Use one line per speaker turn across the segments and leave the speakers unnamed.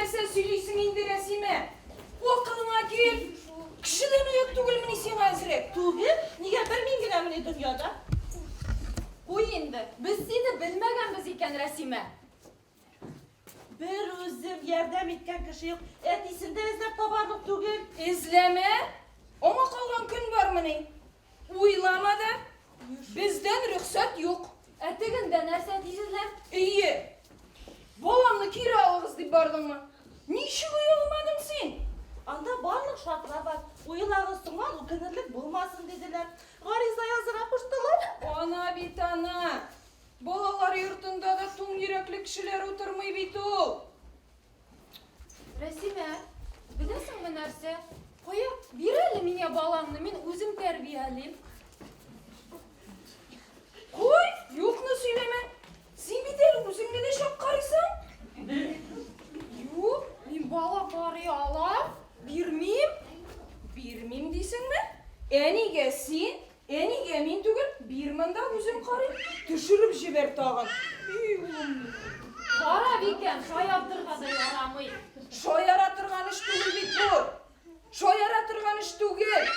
нәрсә сөйлисең инде, Рәсимә? Акылыңа кил! Кешедән оят түгелмени сиңа әзрәк?
Түгел? Нигә бер мин генәмени дөньяда?
Куй инде, без сине белмәгәнбез икән, Рәсимә.
Бер үзем, ярдәм иткән кеше юк. Әтисен дә эзләп табарлык түгел.
Эзләмә! Аңа калган көн бармыни? Уйлама да, бездән рөхсәт юк.
Ә тегендә нәрсә дисезләр?
Әйе. Баламны кире алыгыз дип бардыңмы? Ничек оялмадың син?
Анда барлык шартлар бар. Уйлагыз, соңнан үкенерлек булмасын, диделәр. Гариза язырга куштылар.
Ана бит ана. Балалар йортында да туң йөрәкле кешеләр утырмый бит ул.
Рәсимә, беләсеңме нәрсә? Кая, бир әле миңа балаңны, мин үзем тәрбиялим.
Куй, юкны сөйләмә. Син бит әле үзең генә чак карыйсың.
Юк, мин бала карый алам. Бирмим.
Бирмим дисеңме? Әнигә син, Ә нигә мин түгел? Бир монда, үзем карыйм. Төшереп җибәр тагын. И, улым минем.
Кара, Бикәм, шаяртырга да ярамый.
Шаяра торган эш түгел бит бу. Шаяра торган эш түгел.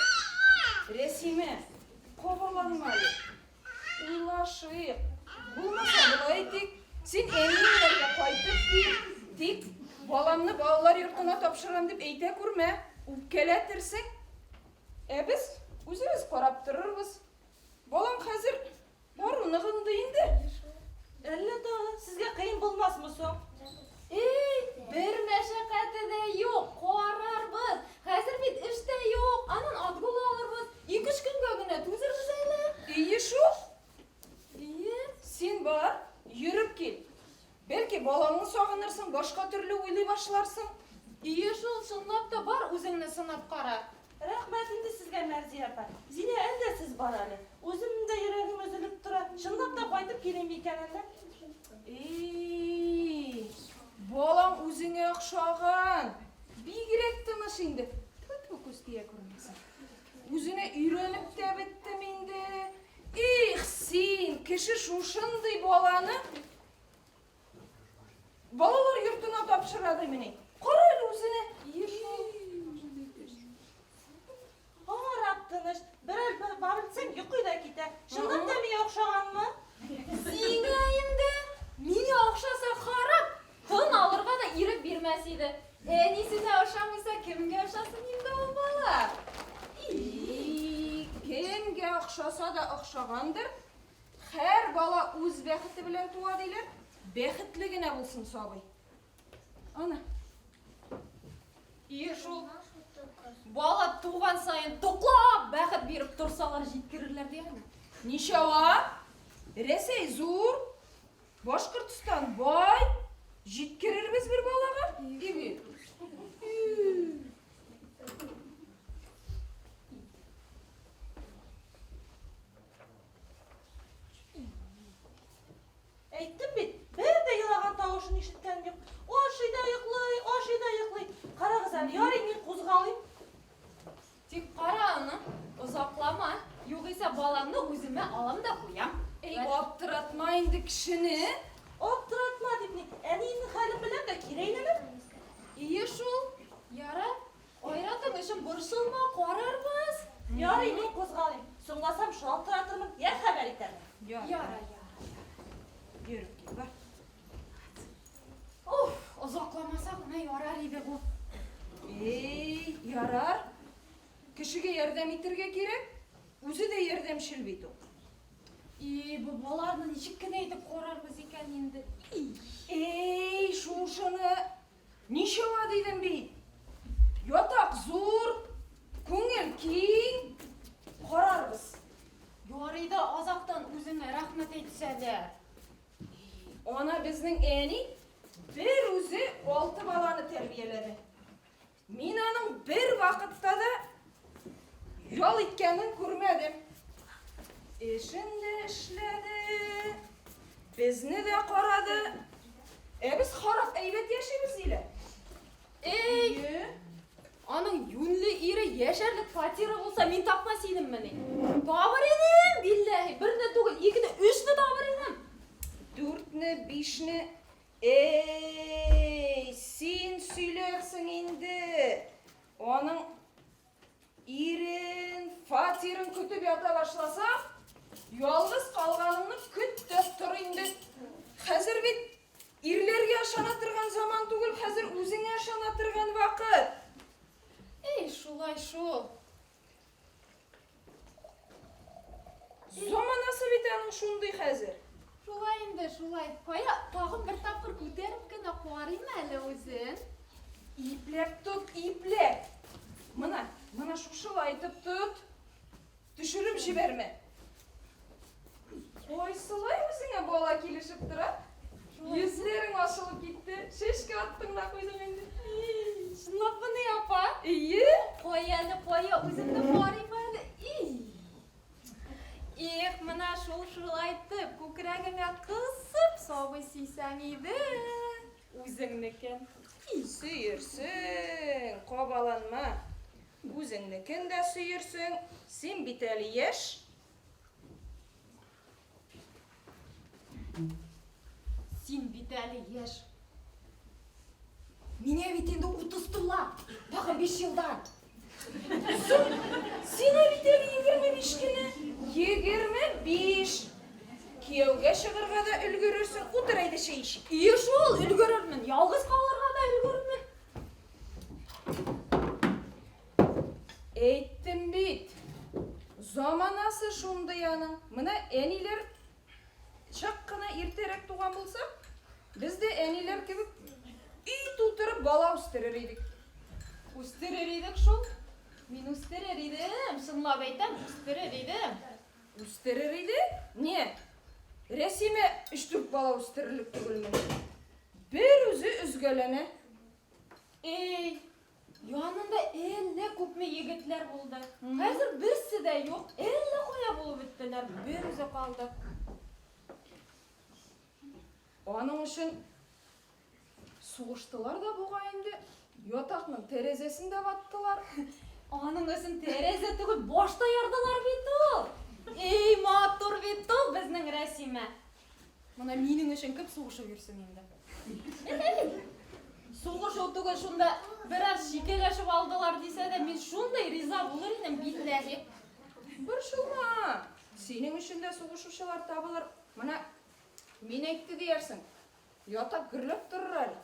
Рәсимә, кабаланма әле. Уйлашыйк. Булмаса, болай итик. Син әниеңнәргә кайтып кил. Тик баламны балалар йортына тапшырам дип әйтә күрмә. Үпкәләтерсең. Ә без үзебез карап торырбыз. Балаң хәзер бару ныгынды инде.
Әллә тагы сезгә кыен булмасмы соң?
Эй, бер мәшәкате дә юк, карарбыз. Хәзер бит эш тә юк, аннан отгул алырбыз. Ике-өч көнгә генә түзербез әле.
Ие шул.
Ие.
Син бар, йөреп кил. Бәлки балаңны сагынырсың, башка төрле уйлый башларсың.
Ие шул, чынлап та бар, үзеңне сынап кара.
Рәхмәт инде сезгә, Мәрзия апа. Зилә, әллә сез бар әле. Үземнең дә йөрәгем өзелеп тора. Чынлап та кайтып килим микән әллә?
И, балаң үзеңә охшаган. Бигрәк тыныч инде. Тьфу-тьфу, күз тия күрмәсен. Үзенә өйрәнеп тә беттем инде. Их, син, кеше шушындый баланы балалар йортына тапшыра димени. Кара әле үзенә.
Харап тыныч. Берәр бер барып итсәң, йоклый да китә. Чынлап та миңа охшаганмы?
Сиңа инде! Миңа охшаса харап! Тын алырга да ирек бирмәс иде. Әнисенә ошамыйса, кемгә ошасын инде ул бала?
И, кемгә охшаса да охшагандыр. Һәр бала үз бәхете белән туа диләр. Бәхетле генә булсын сабый. Ана.
Ие шул. Бала туган саен туклап бәхет биреп торсалар җиткерерләр ди аны.
Ничава? Рәсәй зур, Башкортстан бай, җиткерербез бер балага. И бит.
Әйттем бит, бер дә елаган тавышын ишеткән юк. Ашый да йоклый, ашый да йоклый. Карагыз әле, ярый мин кузгалыйм.
Тик кара аны, озаклама, югыйсә баламны үземә алам да куям.
Эй, аптыратма инде кешене.
Аптыратма дип ни, әниемнең хәлен беләм дә кире әйләнәм.
Ие шул, ярар. Айратың өчен борчылма, карарбыз.
Ярый, мин кузгалыйм. Соңласам шалтыратырмын, я хәбәр итәрмен.
Ярар.
Ярар, ярар.
Йөреп кил, бар.
Уф, озакламаса гына ярар иде бу.
Эй, ярар. Кешегә ярдәм итәргә кирәк. Үзе дә ярдәмчел бит ул.
И, бу балаларны ничек кенә итеп карарбыз икән инде.
Эй, шушыны ничава дидем бит. Ятак зур, күңел киң. Карарбыз.
Ярый да азактан үзеңә рәхмәт әйтсәләр.
Ана безнең әни бер үзе алты баланы тәрбияләде. Мин аның бер вакытта да ял иткәнен күрмәдем. Эшен дә эшләде, безне дә карады. Ә без харап әйбәт яшибез, Зилә.
Эй,
Әйе.
аның юньле ире яшәрлек фатиры булса, мин тапмас идеммени? Табыр идем, билләһи, берне түгел, икене, өчне табыр идем.
Дүртне, бишне. Эй, син сөйлә. Аның ирен, фатирын көтеп ята башласаң, ялгыз калганыңны көт тә тор инде. Хәзер бит ирләргә ышана торган заман түгел, хәзер үзеңә ышана торган вакыт.
Эй, шулай шул.
Заманасы бит аның шундый хәзер.
Шулай инде, шулай. Кая, тагын бер тапкыр күтәреп кенә карыйм әле үзен.
Ипләп тот, ипләп. Менә, менә шушылай итеп тот. Төшереп җибәрмә. Кайсылай үзеңә бала килешеп тора? Йөзләрең ачылып китте. Чәчкә аттың да куйдың инде.
Чынлапмыни, апа?
Әйе.
Кая әле, кая, үземне карыйм әле. Ий. Эх, менә шул шулай итеп, күкрәгеңә кысып сабый сөйсәң иде. Үзеңнекен.
Сөерсең, кабаланма. Үзеңнекен дә сөерсең. Син бит әле яшь.
Син бит әле яшь. Миңа бит инде 30 тула. Тагын 5 елдан.
Соң, сиңа бит әле 25 кенә. 25. Кияүгә чыгарга да өлгерерсең. Утыр әйдә чәй эчик.
Ие шул, өлгерермен. Ялгыз калырга да өлгерермен.
Әйттем бит. Заманасы шундый аның. Менә әниләр чак кына иртәрәк туган булса, без дә әниләр кебек өй тутырып бала үстерер идек.
Үстерер идек шул. Мин үстерер идем, чынлап әйтәм, үстерер идем.
Үстерер иде? Не? Рәсимә 3-4 бала үстерерлек түгелме? Бер үзе өзгәләнә.
Эй, янында әллә күпме егетләр булды. Хәзер берсе дә юк, әллә кая булып беттеләр, бер үзе калды.
Аның өчен сугыштылар да бугай инде. Ятакның тәрәзәсен дә ваттылар.
Аның өчен тәрәзә түгел, баш та ярдылар бит ул. Эй, матур бит ул безнең Рәсимә. Менә минем өчен кем сугышып йөрсен инде? Сугышу түгел, шунда бераз шикеләшеп алдылар дисә дә, мин шундый риза булыр идем, билләһи.
Борчылма. Синең өчен дә сугышучылар табылыр. Менә мин әйтте диярсең. Ятак гөрләп торыр әле.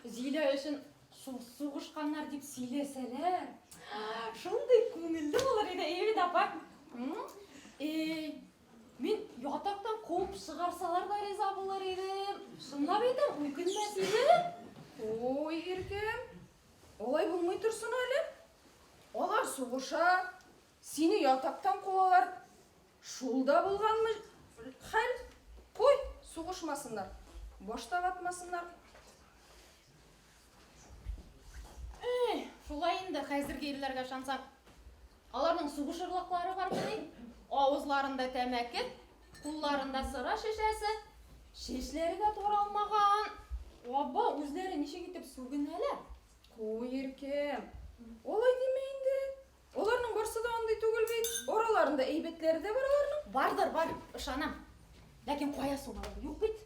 Зилә өчен сугышканнар дип сөйләсәләр, шундый күңелле булыр иде, әй бит, апа. Эй, мин ятактан куып чыгарсалар да риза булыр идем. Чынлап әйтәм, үкенмәс идем.
Ой, Иркем, алай булмый торсын әле. Алар сугыша, сине ятактан куалар. Шул да булганмы хәл? Куй, сугышмасыннар. Баш та ватмасыннар.
Эй, шулай инде хәзерге ирләргә ышансаң. Аларның сугышырлыклары бармыни? Авызларында тәмәке, кулларында сыра шешәсе, чәчләре дә таралмаган. Аба, үзләре ничек итеп сүгенәләр?
Куй, Иркем, алай димә инде. Аларның барсы да андый түгел бит. Араларында әйбәтләре дә бар аларның.
Бардыр, бар, ышанам. Ләкин кая соң алар? Юк бит.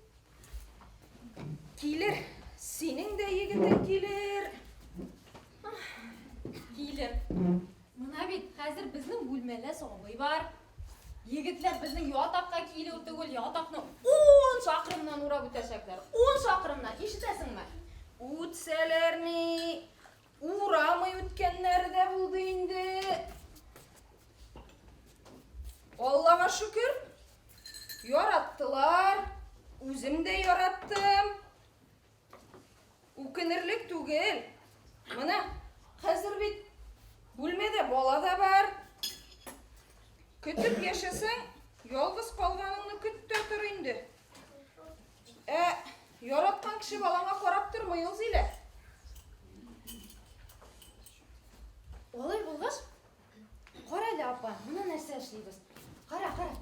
Килер, синең дә егетең килер.
Килер. Менә бит хәзер безнең бүлмәлә сабый бар. Егетләр безнең ятакка килү түгел, ятакны 10 чакрымнан урап үтәчәкләр. 10 чакрымнан, ишетәсеңме?
Үтсәләр ни, урамый үткәннәре дә булды инде. Аллага шөкер, яраттылар, үзем дә яраттым. Үкенерлек түгел. Менә хәзер бит бүлмәдә бала да бар. Көтеп яшәсәң, ялгыз калганыңны көт тә тор инде. Ә яраткан кеше балаңа карап тормый ул, Зилә.
Алай булгач, кара әле, апа, менә нәрсә эшлибез. Кара, кара.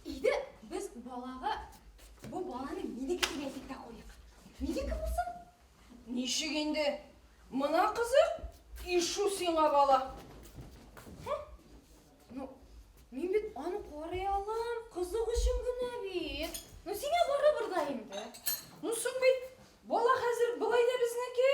Иде без балага бу баланы минеке дип әйтик тә куйыйк. Минеке булсын.
Ничек инде? Мына кызык, ишу сиңа бала.
Ну, мин бит аны карый алам, кызык өчен генә бит. Ну, сиңа барыбер да инде.
Ну, соң бит, бала хәзер былай да безнеке.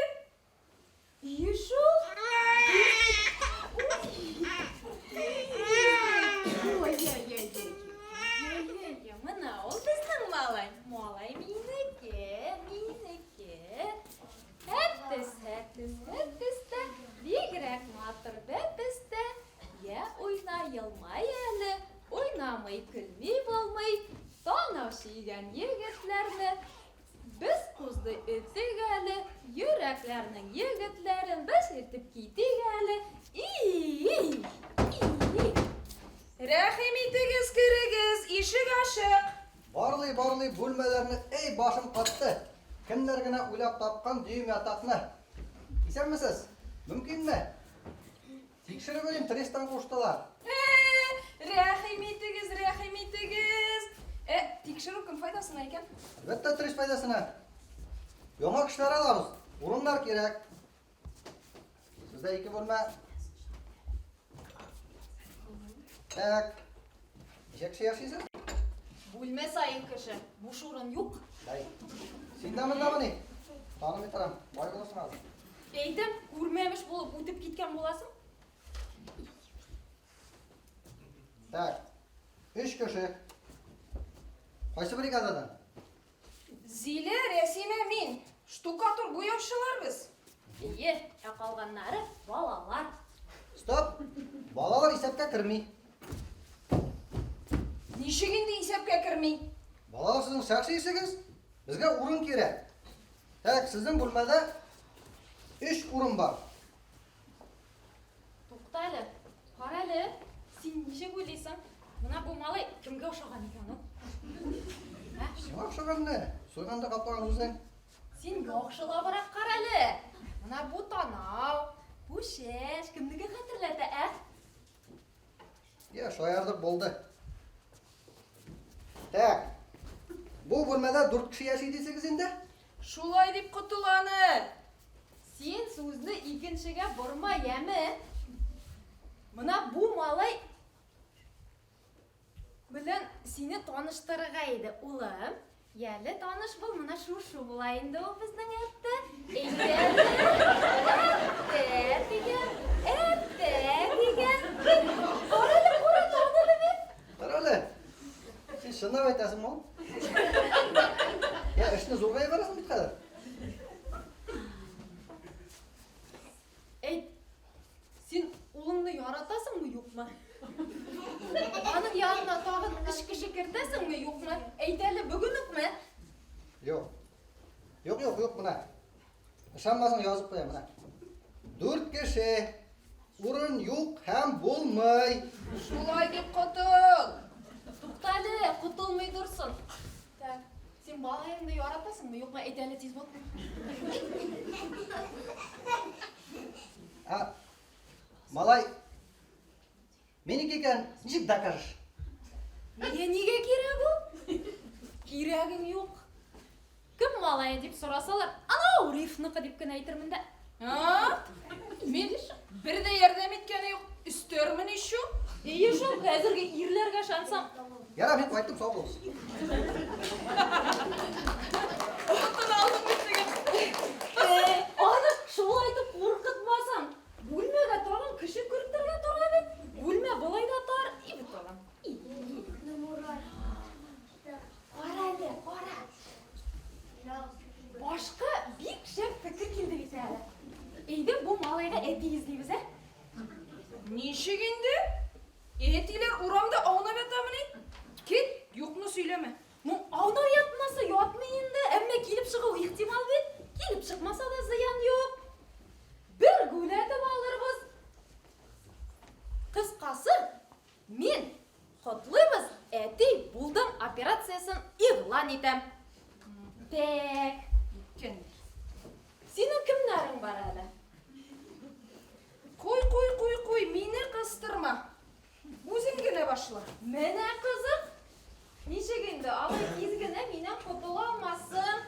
Күршеләрнең егетләрен без илтеп китик әле. И-и-и!
Рәхим итегез, керегез, ишек ачык.
Барлый-барлый бүлмәләрне, эй, башым катты. Кемнәр генә уйлап тапкан дөем ятакны. Исәнмесез? Мөмкинме? Тикшереп йөрим, трестан куштылар.
Рәхим итегез, рәхим итегез. Ә, тикшерү кем файдасына икән?
Әлбәттә, трест файдасына. Яңа кешеләр алабыз. Урыннар кирәк. Сездә ике бүлмә. Так. Ничә кеше яшисез?
Бүлмә саен кеше. Буш урын юк.
Дай. Син дә мондамыни? Танымый торам. Бай булырсың әле.
Әйтәм, күрмәмеш булып үтеп киткән буласың.
Так. Өч кеше. Кайсы бригададан?
Зилә, Рәсимә, мин. Штукатур буяучылар без.
Әйе, ә калганнары балалар.
Стоп! Балалар исәпкә керми.
Ничек инде исәпкә керми?
Балалар сезнең шәхси эшегез. Безгә урын кирәк. Так, сезнең бүлмәдә өч урын бар.
Тукта әле, кара әле, син ничек уйлыйсың? Менә бу малай кемгә охшаган икән ул? Ә?
Сиңа охшаган не? Суйганда каплаган үзең.
Син яхшылабрак кара әле. Менә бу танау, бу чәч кемнекен хәтерләтә, ә?
Я, шаярдык булды. Так. Бу бүлмәдә дүрт кеше яши дисегез инде?
Шулай дип котыл аны.
Син сүзне икенчегә борма, яме. Менә бу малай белән сине таныштырырга иде, улым. Яле таныш бул, менә шушы була инде ул безнең әттә. Әйтә әле. Әттә дигән, әттә дигән. Кара әле, кара, таныды бит.
Тор әле. Син чынлап әйтәсеңме ул? Я, эшне зурга ебәрәсең бит хәзер.
Әйт, син улыңны яратасыңмы, юкмы? Аның янына тагын өч кеше кертәсеңме, юкмы? Әйт әле, бүген үкме?
Юк. Юк, юк, юк, менә. Ышанмасаң язып куям, менә. Дүрт кеше. Урын юк һәм булмый.
Шулай дип котыл.
Тукта әле, котылмый торсын. Так, син малаеңны яратасыңмы, юкмы? Әйт әле, тиз бул.
А, малай, минеке икән, ничек докажешь?
Миңа нигә кирәк ул? Кирәгең юк. Кем малае дип сорасалар, анау Рифныкы дип кенә әйтермен дә.
А? Мин бер дә ярдәм иткәне юк. Өстәрмен еще.
Әйе шул, хәзерге ирләргә ышансаң.
Ярар, мин кайттым, сау булыгыз.
Котын алдым бит диген.
Аны шулай итеп куркытмасаң, бүлмәгә тагын кеше кертергә тора бит. Бүлмә болай да тар, и бит алам. Кара әле, кара. Башка бик шәп фикер килде бит әле. Әйдә бу малайга әти эзлибез, ә?
Ничек инде? Әтиләр урамда аунап ятамыни? Кит, юкны сөйләмә.
Ну, аунап ятмаса ятмый инде, әмма килеп чыгу ихтимал бит. Килеп чыкмаса да зыян юк. Бер гүләтеп алырбыз. Кыскасы, мин котлыйбыз, әти булдым операциясын игълан итәм. Так,
Иткән.
синең кемнәрең бар әле?
Куй, куй, куй, куй, мине кыстырма. Үзең генә башла.
Менә кызык. Ничек инде, алай тиз генә миннән котыла алмассың.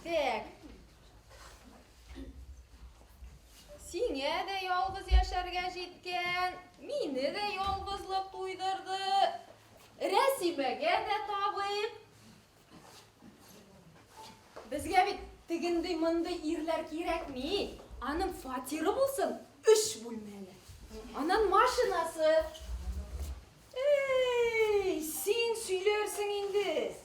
Так. Сиңа дә ялгыз яшәргә җиткән, мине дә ялгызлык туйдырды. Рәсимәгә дә табыйк. Безгә бит тегендей мондый ирләр кирәкми. Аның фатиры булсын, өч бүлмәле. Анан машинасы.
Эй, син сөйләрсең инде.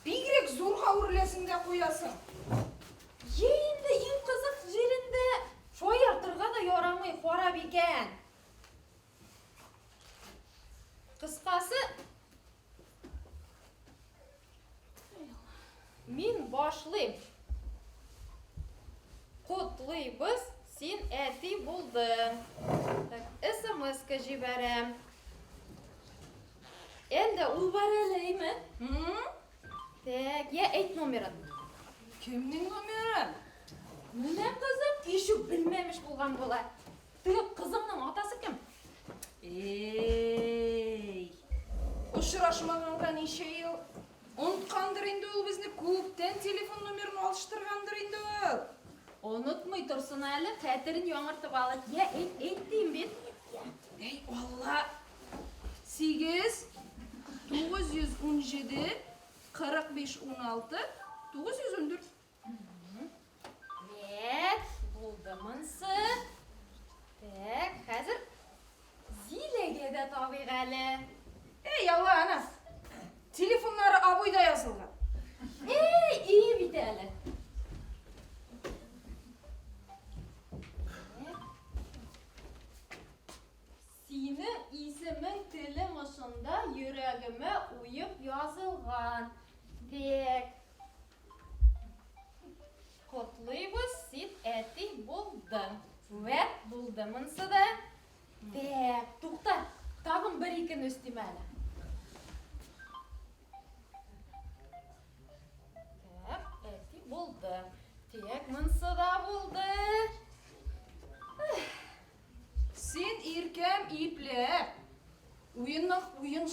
Бигрәк зурга үреләсең дә куясың.
Е инде иң кызык җирендә шаяртырга да ярамый, харап икән. Кыскасы, Мин башлыйм. Котлыйбыз, син әти булдың. Так, СМС-ка җибәрәм. Әлдә ул бар әле, әйме? Так, я әйт номерын.
Кемнең номерын?
Менә кызым, ишүк белмәмеш булган була. Теге кызыңның атасы кем?
Эй! Очрашмаганга ничә ел? Оныткандыр инде ул безне, күптән телефон номерын алыштыргандыр инде ул.
Онытмый торсын әле, хәтерен яңартып алыр. Я әйт, әйт дим бит.
Эй, Алла! 8 917 45 16 914.
Вәт, булды монсы. Так, хәзер Зиләгә дә табыйк әле.
Эй, Алла, ана. Телефоннары обойда язылган.
Эй, ие бит әле. Синең исемең телем очында йөрәгемә уеп язылган. Так. Котлыйбыз, син әти булдың. Вәт, булды монсы да. Так, тукта, тагын бер икене өстим әле. Так, әти булды. Так, монсы да булды.
Син иркәм ипле. Уеннан уен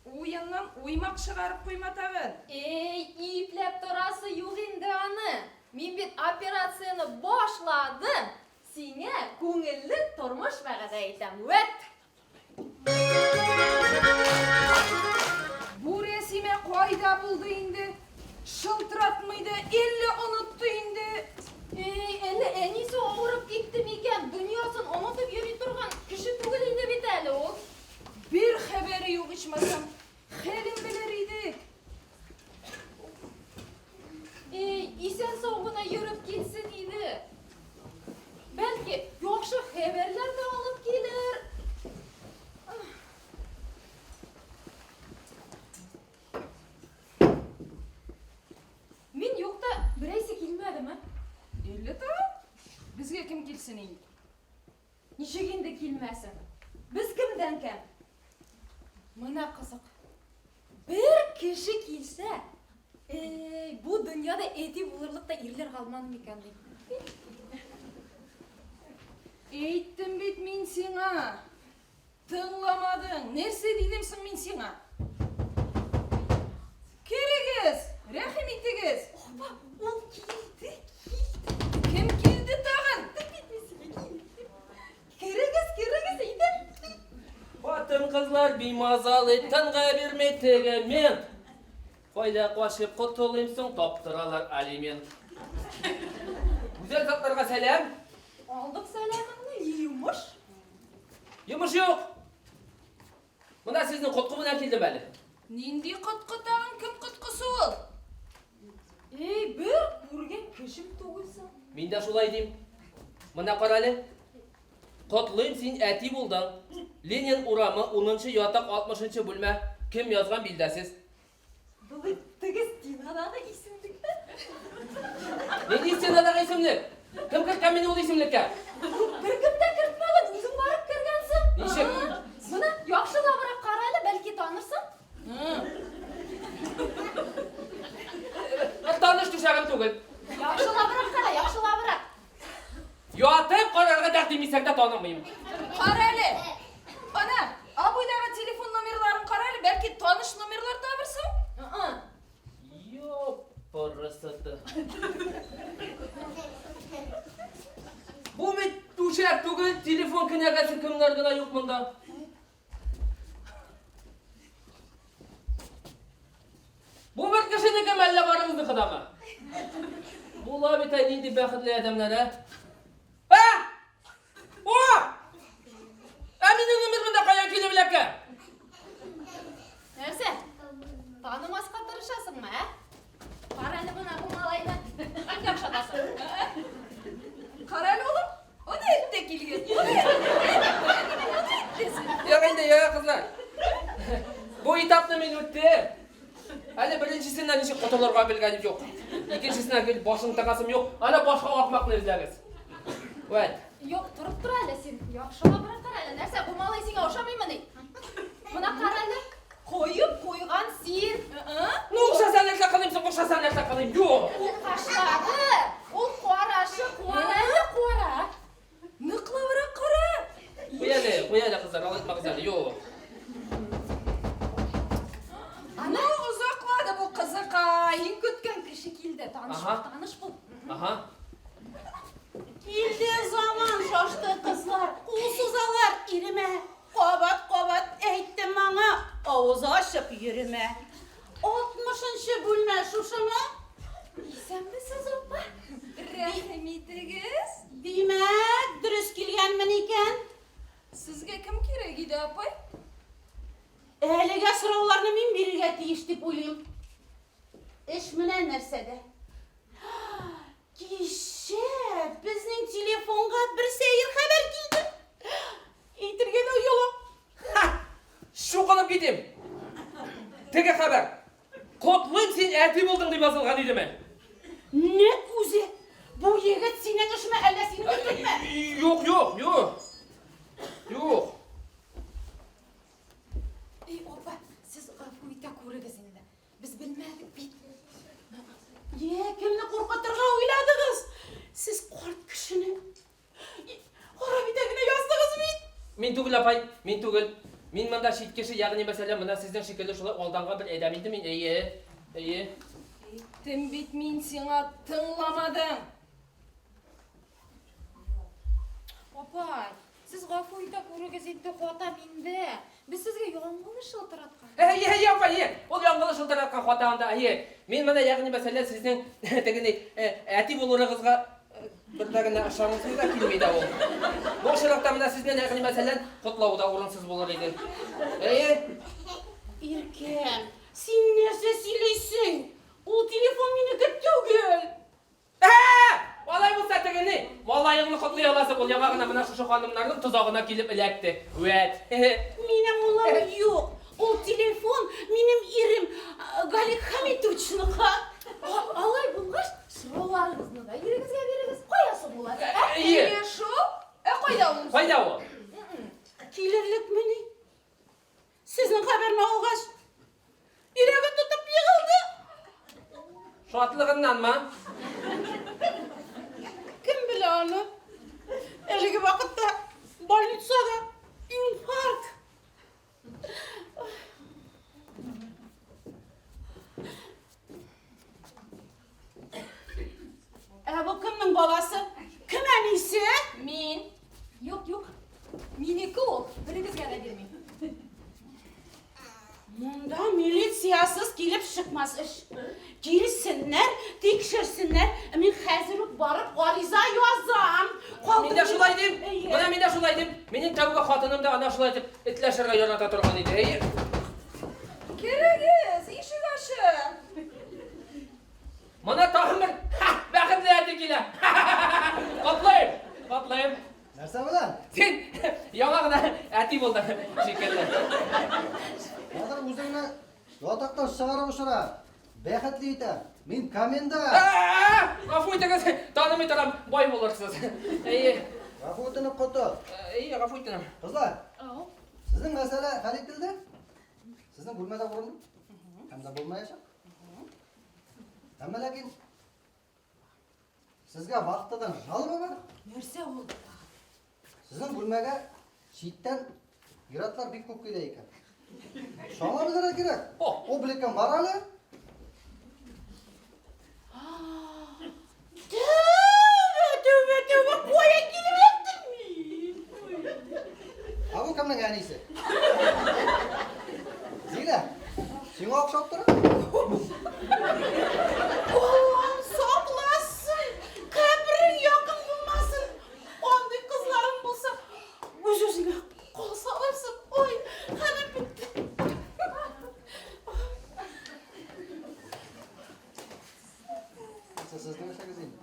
уеннан уймак чыгарып куйма тагын.
Эй, ипләп торасы юк инде аны. Мин бит операцияне башладым. Сиңа күңелле тормыш вәгъдә итәм. Вәт!
Бу Рәсимә кайда булды инде? Шылтыратмый да, әллә онытты инде.
Эй, әллә әнисе авырып китте микән? Дөньясын онытып йөри торган кеше түгел инде бит әле ул.
Бер хәбәре юк ичмасам. Хәлен белер идек.
Эй, исән-сау гына йөреп килсен иде. Бәлки, яхшы хәбәрләр дә алып килер. Мин юкта берәйсе килмәдеме?
Әллә тагын? Безгә кем килсен инде?
Ничек инде килмәсен? Без кемдән кәм? Менә кызык. Бер кеше килсә, эй, бу дөньяда әти булырлык та ирләр калмады микән дим.
Әйттем бит мин сиңа. Тыңламадың. Нәрсә дидем соң мин сиңа? Керегез, рәхим итегез.
Апа, ул килде, килде.
Кем килде тагын?
Керегез, керегез, әйдә.
Хатын-кызлар бимазалый, тынгы бирми теге мент. Кайда качып котылыйм соң, таптыралар алимент. Гүзәл затларга сәлам.
Алдык сәламеңне, йомыш.
Йомыш юк. Менә сезнең коткы белән килдем әле.
Нинди коткы тагын, кем коткысы ул?
Эй, бер күргән кешем түгелсең.
Мин дә шулай дим. Менә кара әле. Котлыйм, син әти булдың. Ленин урамы, 10 ятак, 60 бүлмә. Кем язган билдәсез.
Бу бит теге стенадагы исемлектә.
Нинди стенадагы исемлек? Кем керткән мине ул исемлеккә?
Беркем дә кертмәгән, үзең барып кергәнсең.
Ничек?
Менә яхшылабрак кара әле, бәлки танырсың.
Таныш түшәгем түгел.
Яхшылабрак кара, яхшылабрак.
Ятып карарга тәкъдим итсәң дә танымыйм.
Кара әле. Ана, обойдагы телефон номерларын кара әле, бәлки таныш номерлар табырсың?
Ёпрсоты. Бу бит түшәк түгел, телефон кенәгәсе кемнәр генә юк монда. Бу бер кешенеке әллә барыгызныкы дамы? Була бит әй нинди бәхетле адәмнәр, ә? Ә? О! Ә минем номер монда каян килеп эләккән?
Нәрсә? Танымаска тырышасыңмы, ә? Кара әле менә бу малайны. Кемгә охшатасың?
Кара әле, улым. Аны әйт тә килгән. Аны әйт тә син.
Юк инде, юк, кызлар. Бу этапны мин үттем. Әле беренчесеннән ничек котылырга белгәнем юк. Икенчесенә гел башын тыгасым юк. Ана башка ахмакны эзләгез. Вәт.
Юк, торып тор әле син. Яхшылабрак кара әле. Нәрсә, бу малай сиңа ошамыймыни? Менә кара әле. Коеп куйган син.
Ну, охшаса нәрсә кылыйм соң, охшаса нәрсә кылыйм? Юк.
Ул кашлары, ул карашы, кара әле, кара.
Ныклабрак кара.
Куй әле, куй әле, кызлар, алай итмәгез әле. Юк.
Ну, озаклады бу кызыкай.
Иң көткән кеше килде. Таныш бул, таныш бул.
Аһа.
Килде заман, шашты кызлар, кул сузалар иремә. Кабат-кабат әйттем аңа, авыз ачып йөремә. Алтмышынчы бүлмә шушымы?
Исәнмесез, апа.
Рәхим итегез.
Димәк, дөрес килгәнмен икән.
Сезгә кем кирәк иде, апай?
Әлегә сорауларны мин бирергә тиеш дип уйлыйм. Эш менә нәрсәдә. Кичә безнең телефонга бер сәер хәбәр килде. Әйтергә дә оялам.
Ха! Чукынып китим. Теге хәбәр. Котлыйм, син әти булдың дип язылган идеме?
Нәкъ үзе. Бу егет синең эшме, әллә синең эшлекме?
Юк, юк, юк. Юк.
Эй, апа, сез гафу итә күрегез инде. Без белмәдек бит.
Йә, кемне куркытырга уйладыгыз? Сез карт кешене харап итә генә яздыгыз бит.
Мин түгел, апай, мин түгел. Мин монда чит кеше, ягъни мәсәлән, менә сезнең шикелле шулай алданган бер адәм инде мин. Әйе, әйе.
Әйттем бит мин сиңа, тыңламадың.
Апай, сез гафу итә күрегез инде, хата миндә. Без сезгә яңгылыш шылтыраткан.
Әйе, әйе, апай, әйе. Ул яңгылыш шылтыраткан хата анда, әйе. Мин менә, ягъни мәсәлән, сезнең теге ни, әти булырыгызга бер дә генә ышанасым да килми дә ул. Бу очракта менә сезне, ягъни мәсәлән, котлау да урынсыз булыр иде. Әйе.
Иркәм, син нәрсә сөйлисең? Ул телефон минеке түгел.
Ә! Алай булса теге ни, малаеңны котлый аласың, ул яңа гына менә шушы ханымнарның тозагына килеп эләкте. Вәт.
Минем улым юк. Ул телефон минем ирем Галик Хәмитовичныкы.
Алай булгач, сорауларыгызны да ирегезгә бирегез. Кая соң ул әле?
Әйе.
Әйе шул. Ә кайда ул?
Кайда ул?
Килерлекмени? Сезнең хәбәрне алгач, йөрәге тотып егылды.
Шатлыгыннанмы?
Кем белә аны? Әлеге вакытта больницада инфаркт. Ә бу кемнең баласы? Кем әнисе?
Мин.
Юк, юк. Минеке ул. Берегезгә дә бирмим.
Монда милициясез килеп чыкмас эш. Килсеннәр, тикшерсеннәр. Мин хәзер үк барып гариза язам.
Мин дә шулай дим.
Әйе.
Менә мин дә шулай дим. Минем тәүге хатыным да ана шулай итеп этләшергә ярата торган иде. Әйе.
Керегез, ишек ачык.
Моны тагын бер бәхетле әти килә. Котлыйм, котлыйм.
Нәрсә белән?
Син яңа гына әти булдың шикелле.
Хәзер үзеңне ятактан чыгарып очыра. Бәхетле итә. Мин комендант.
Гафу итегез, танымый торам, бай булырсыз. Әйе.
Гафу үтенеп котыл.
Әйе, гафу итенәм.
Кызлар, сезнең мәсьәлә хәл ителде. Сезнең бүлмәдә урын һәм дә булмаячак. Әмма ләкин сезгә вахтадан жалоба бар.
Нәрсә ул?
Сезнең бүлмәгә читтән ир-атлар бик күп килә икән. Шуңа белергә кирәк.
О!
Облика морали.
Тәүбә, тәүбә, тәүбә, кая килеп эләктем мин?
Ә бу кемнең әнисе? Зилә, сиңа охшап тора.
Аллам сакласын, каберең якын булмасын. Андый кызларың булса, үз-үзеңә кул салырсың. Ой, хәлем бетте.
Сез сезнең эшегез инде.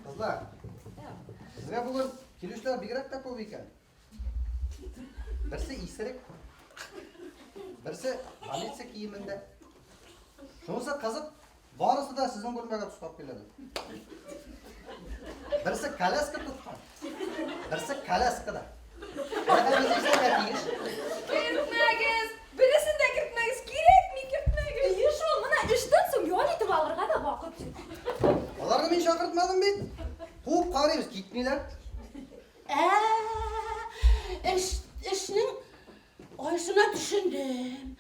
Кызлар, сезгә бүген килүчеләр бигрәк тә күп икән. Берсе исерек, Берсе полиция киемендә. Шунысы кызык, барысы да сезнең бүлмәгә тоскап киләләр. Берсе коляска тоткан, берсе коляскада. Менә без нишләргә тиеш?
Кертмәгез! Бересен дә кертмәгез, кирәкми, кертмәгез!
Әйе шул, менә эштән соң ял итеп алырга да вакыт юк.
Аларны мин чакыртмадым бит. Куып карыйбыз, китмиләр.
Ә, эш, эшнең айсына төшендем.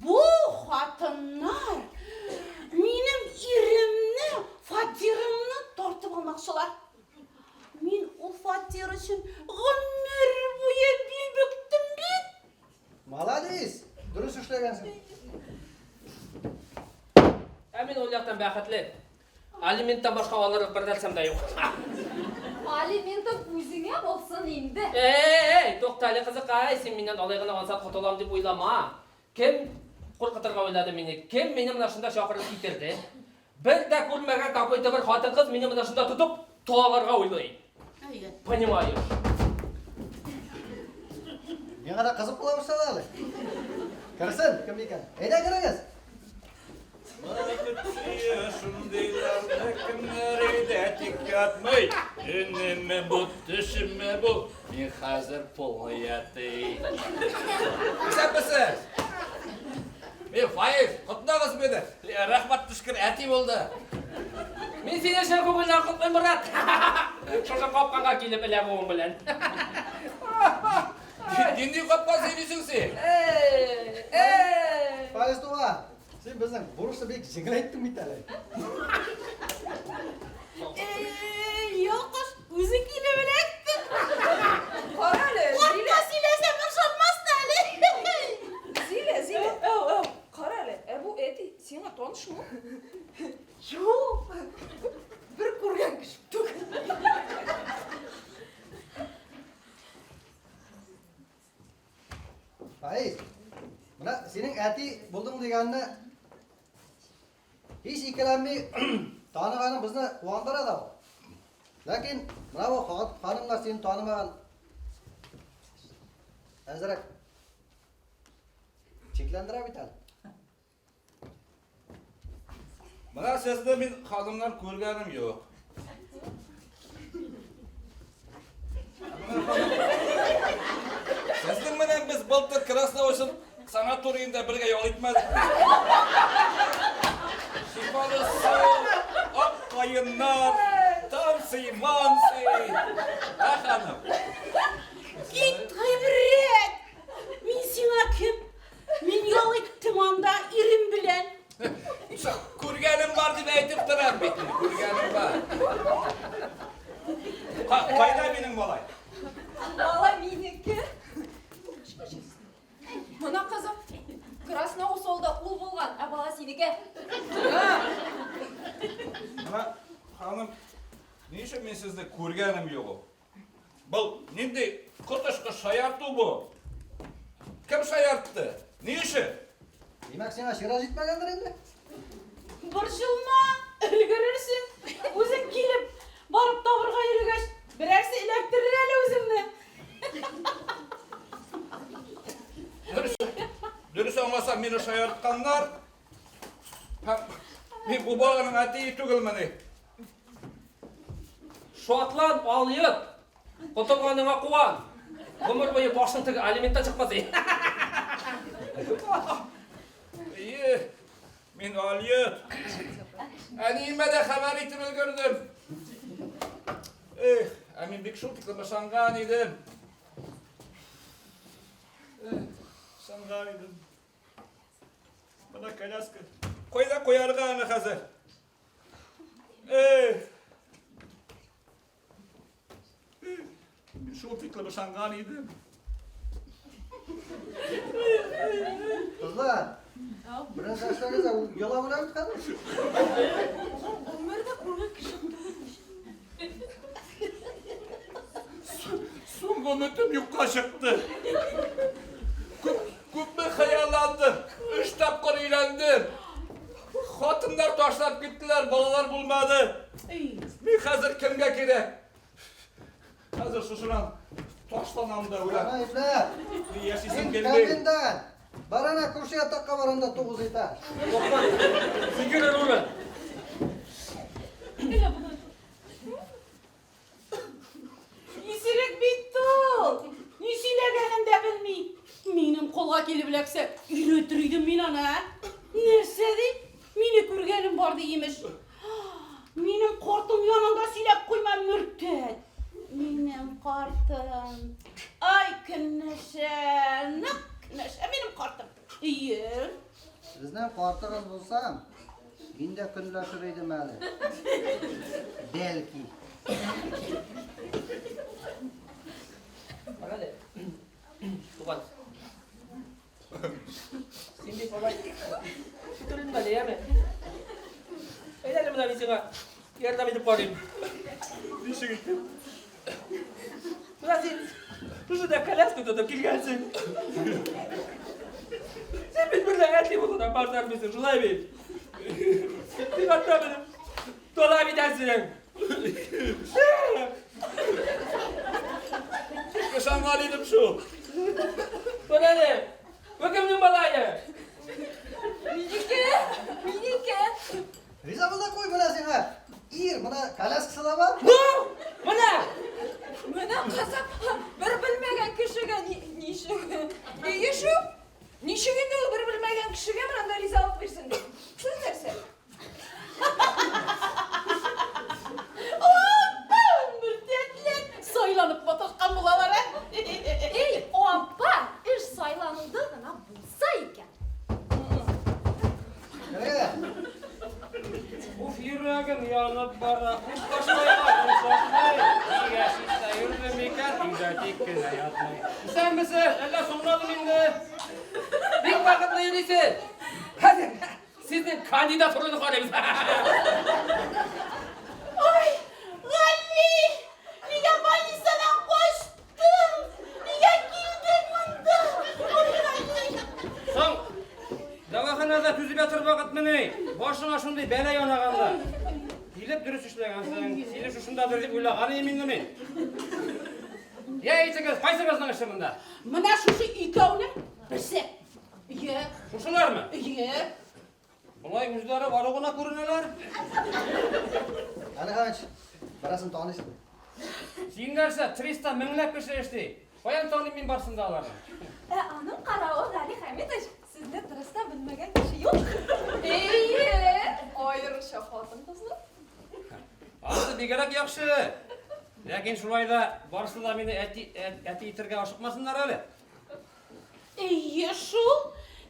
Бу хатыннар минем иремне, фатирымны тартып алмакчылар. Мин ул фатир өчен гомер буе бил бөктем бит.
Молодец, дөрес эшләгәнсең.
Ә мин ул яктан бәхетле. Алименттан башка алырлык бер нәрсәм дә юк.
Алиментың үзеңә булсын инде.
Эй, тукта әле, кызыкай, син миннән алай гына ансат котылам дип уйлама. Кем куркытырга уйлады мине? Кем мине менә шунда чакырып китерде? Бер дә күрмәгән какой-то бер хатын-кыз мине менә шунда тотып таларга уйлый.
Әйе.
Понимаешь?
Миңа да кызык була башлады әле. Керсен, кем икән? Әйдә керегез.
Шундыйларны кемнәр өйдә тик ятмый. Өнемме бу, төшемме бу? Мин хәзер полный әти. Исәнмесез? Мин Фаиз, котлагыз мине. Рәхмәт төшкер әти булды.
Мин сине чын күңелдән котлыйм, брат. Шушы капканга килеп эләгүең белән.
Нинди капка сөйлисең син?
Эй, эй!
Фаиз туган, син безнең бурычны бик җиңеләйттең бит әле.
Эй, йолкыш, үзе килеп эләкте.
Кара әле,
Картка
Зилә,
сөйләсәм ышанмас та әле.
Зилә, Зилә, әү, әү, кара әле, ә бу әти сиңа танышмы?
Юк. Бер күргән кеше түгел.
Фаиз, менә синең әти булдың дигәнне һич икеләнми таныганың безне куандыра да ул. Ләкин менә бу ханымнар сине танымаган әзрәк шикләндерә бит әле.
Менә сезне мин ханымнар күргәнем юк. Сезнең белән без былтыр Красноусин санаториенда бергә ял итмәдек. Шифалы су, ак каеннар, танцы, манцы. Ә, ханым?
Кит, гыйбрәт! Мин сиңа кем? Мин ял иттем анда ирем белән.
Күргәнем бар дип әйтеп торам бит. Күргәнем бар. Кайда минем малай?
Бала минеке.
Менә кызым, Красноусолда ул булган, ә бала синеке.
Менә, ханым, ни өчен мин сезне күргәнем юк ул? Был нинди коточкыч шаярту бу? Кем шаяртты? Ни өчен?
Димәк, сиңа чират җитмәгәндер инде?
Борчылма, өлгерерсең. Үзең килеп, барып табырга йөргәч, берәрсе эләктерер әле үзеңне.
Дөрес, дөрес аңласам, мине шаяртканнар. Һәм мин бу баланың әтие түгелмени?
Шатлан, алйот. Котылганыңа куан. Гомер буе башың теге алименттан чыкмас.
Ие, мин алйот. Әниемә дә хәбәр итеп өлгердем. Эх, ә мин бик шул тиклем ышанган идем. Эх, ышанган идем. Менә коляска. Кайда куярга аны хәзер? Эх. Эх, Мин шул тиклем ышанган идем.
Кызлар, бераз эшләгез, ул елап белән бит хәзер.
Гомердә күргән кеше түгел.
Соңгы өметем юкка чыкты. Күп, күпме хыялландым. Өч тапкыр өйләндем. Хатыннар ташлап киттеләр, балалар булмады. Мин хәзер кемгә кирәк? Хәзер шушынан ташланам да үләм.
Ана, ипләр.
Мин яшисем
Мин
килми.
кабиндан. Бар әнә күрше ятаҡҡа бар, анда туғыҙ этаж.
Сикерер урын.
Исерек бит ул. Ни сөйләгәнен дә белми. Минем кулга килеп эләксә, өйрәтер идем мин аны, ә? Нәрсә ди? Мине күргәнем бар ди, имеш. Минем картым янында сөйләп куйма, мөртәт. Минем картым. Ай, көнләшә, нык көнләшә минем картым. Ие.
Сезнең картыгыз булса, мин дә көнләшер идем әле. Бәлки.
Кара әле. Туган. Син бит алай күтәрелмә әле, яме. Әйдә әле менә мин сиңа ярдәм итеп карыйм.
Ничек итеп?
Менә син шушында коляска тотып килгәнсең. Син бит берлә әти булудан баш тартмыйсың, шулай бит? Син хәтта мине талап итәсең.
Ышанган идем шул.
Кара әле, бу кемнең малае?
Минеке, минеке.
Риза бул да куй, менә сиңа. Ир, менә коляскасы да бар.
Ну, менә!
Менә кызык, бер белмәгән кешегә ничек? Әйе шул. Ничек инде ул бер белмәгән кешегә менә анда ризалык бирсен ди? Шул нәрсә?
Мөртәтләр сайланып маташкан булалар, ә?
Эй, апа, эш сайлануды гына булса икән.
Керегез.
Уф, йөрәгем янып бара, уф, ташлайга рөхсәтмәй. Нигә читтә йөрдем икән, өйдә тик кенә ятмый. Исәнмесез, әллә соңладым инде?
Бик вакытлы йөрисез. Хәзер сезнең кандидатураны карыйбыз.
Ай, Гали! Нигә больницадан качтың? Нигә килдең монда? Ой, Гали!
Соң, дәваханада түзеп ятыр вакытмыни? Башыңа шундый бәла янаганда. Килеп дөрес эшләгәнсең, сине шушындадыр дип уйлаган идем инде мин. Я әйтегез, кайсыгызның эше монда?
Менә шушы икәүнең берсе. Ие,
Шушылармы?
ие.
Болай үзләре ару гына күренәләр.
Гали Хәмитович, берәрсен таныйсың.
Син нәрсә, 300 меңләп кеше эшли. Каян таныйм мин барсын да аларны?
Ә аның каравы, Гали Хәмитович, сезне трестта белмәгән кеше юк.
Әйе, аеруча хатын-кызлар.
Анысы бигрәк яхшы. Ләкин шулай да барысы да мине әти, әти итергә ашыкмасыннар әле.
Әйе шул,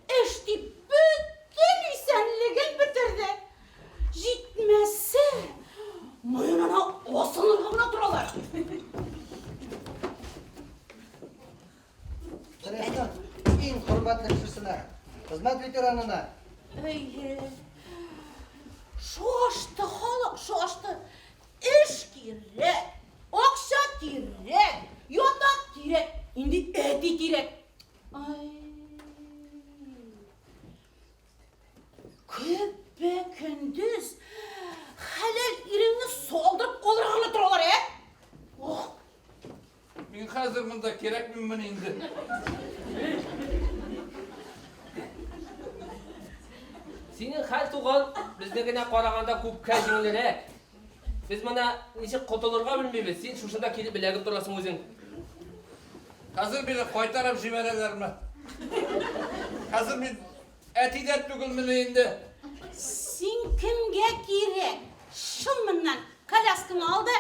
эш дип бөтен исәнлеген бетерде. Җитмәсә, муенына асылынырга гына торалар.
Трестның иң хөрмәтле кешесенә, хезмәт ветеранына.
Әйе. Шашты халык, шашты. Эш кирәк, акча кирәк, ятак кирәк, инде әти кирәк. Ай. Көпә-көндез хәләл иреңне салдырып алырга гына торалар, ә? Ох,
Мин хәзер монда кирәкмимен инде.
Синең хәл туган безнекенә караганда күпкә җиңелрәк. Без менә ничек котылырга белмибез. Син шушында килеп эләгеп торасың үзең.
Хәзер мине кайтарып җибәрәләрме? Хәзер мин әти дә түгелмен инде.
Син кемгә кирәк? Шыл моннан, коляскаңны ал да.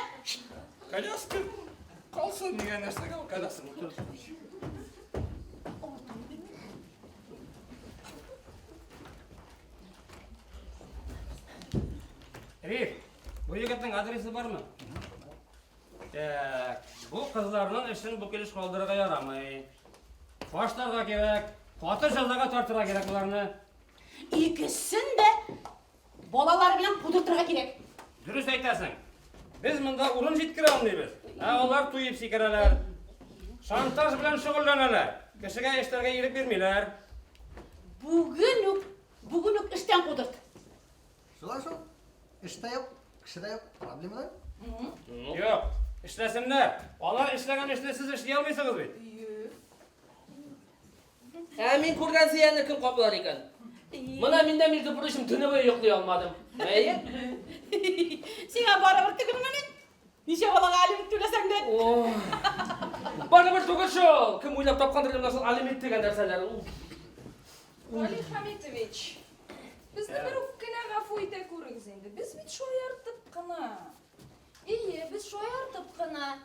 Коляска калсын, нигә нәрсәгә ул коляска?
Риф, бу егетнең адресы бармы? Так, бу кызларның эшен бу килеш калдырырга ярамый. Башларга кирәк, каты җәзага тартырга кирәк боларны.
Икесен дә балалар белән кудыртырга кирәк.
Дөрес әйтәсең. Без монда урын җиткерә алмыйбыз. Ә алар туеп сикерәләр. Шантаж белән шөгыльләнәләр. Кешегә эшләргә ирек бирмиләр.
Бүген үк, бүген үк эштән кудырт.
Шулай шул. Эш тә юк, кеше дә юк, проблема да юк.
Юк, эшләсеннәр. Алар эшләгән эшне сез эшли алмыйсыгыз бит.
Ә мин күргән зыянны кем каплар икән? Мына мин дә, между прочим, төне буе йоклый алмадым. Әйе?
Сиңа барыбер түгелмени? Ничә балага алимент түләсәң дә.
Барыбер түгел шул. Кем уйлап тапкандыр менә шул алимент дигән нәрсәләр.
Гали Хамитович, безне бер үк кенә гафу итә күрегез инде. Без бит шаяртып кына.
Ие, без шаяртып кына.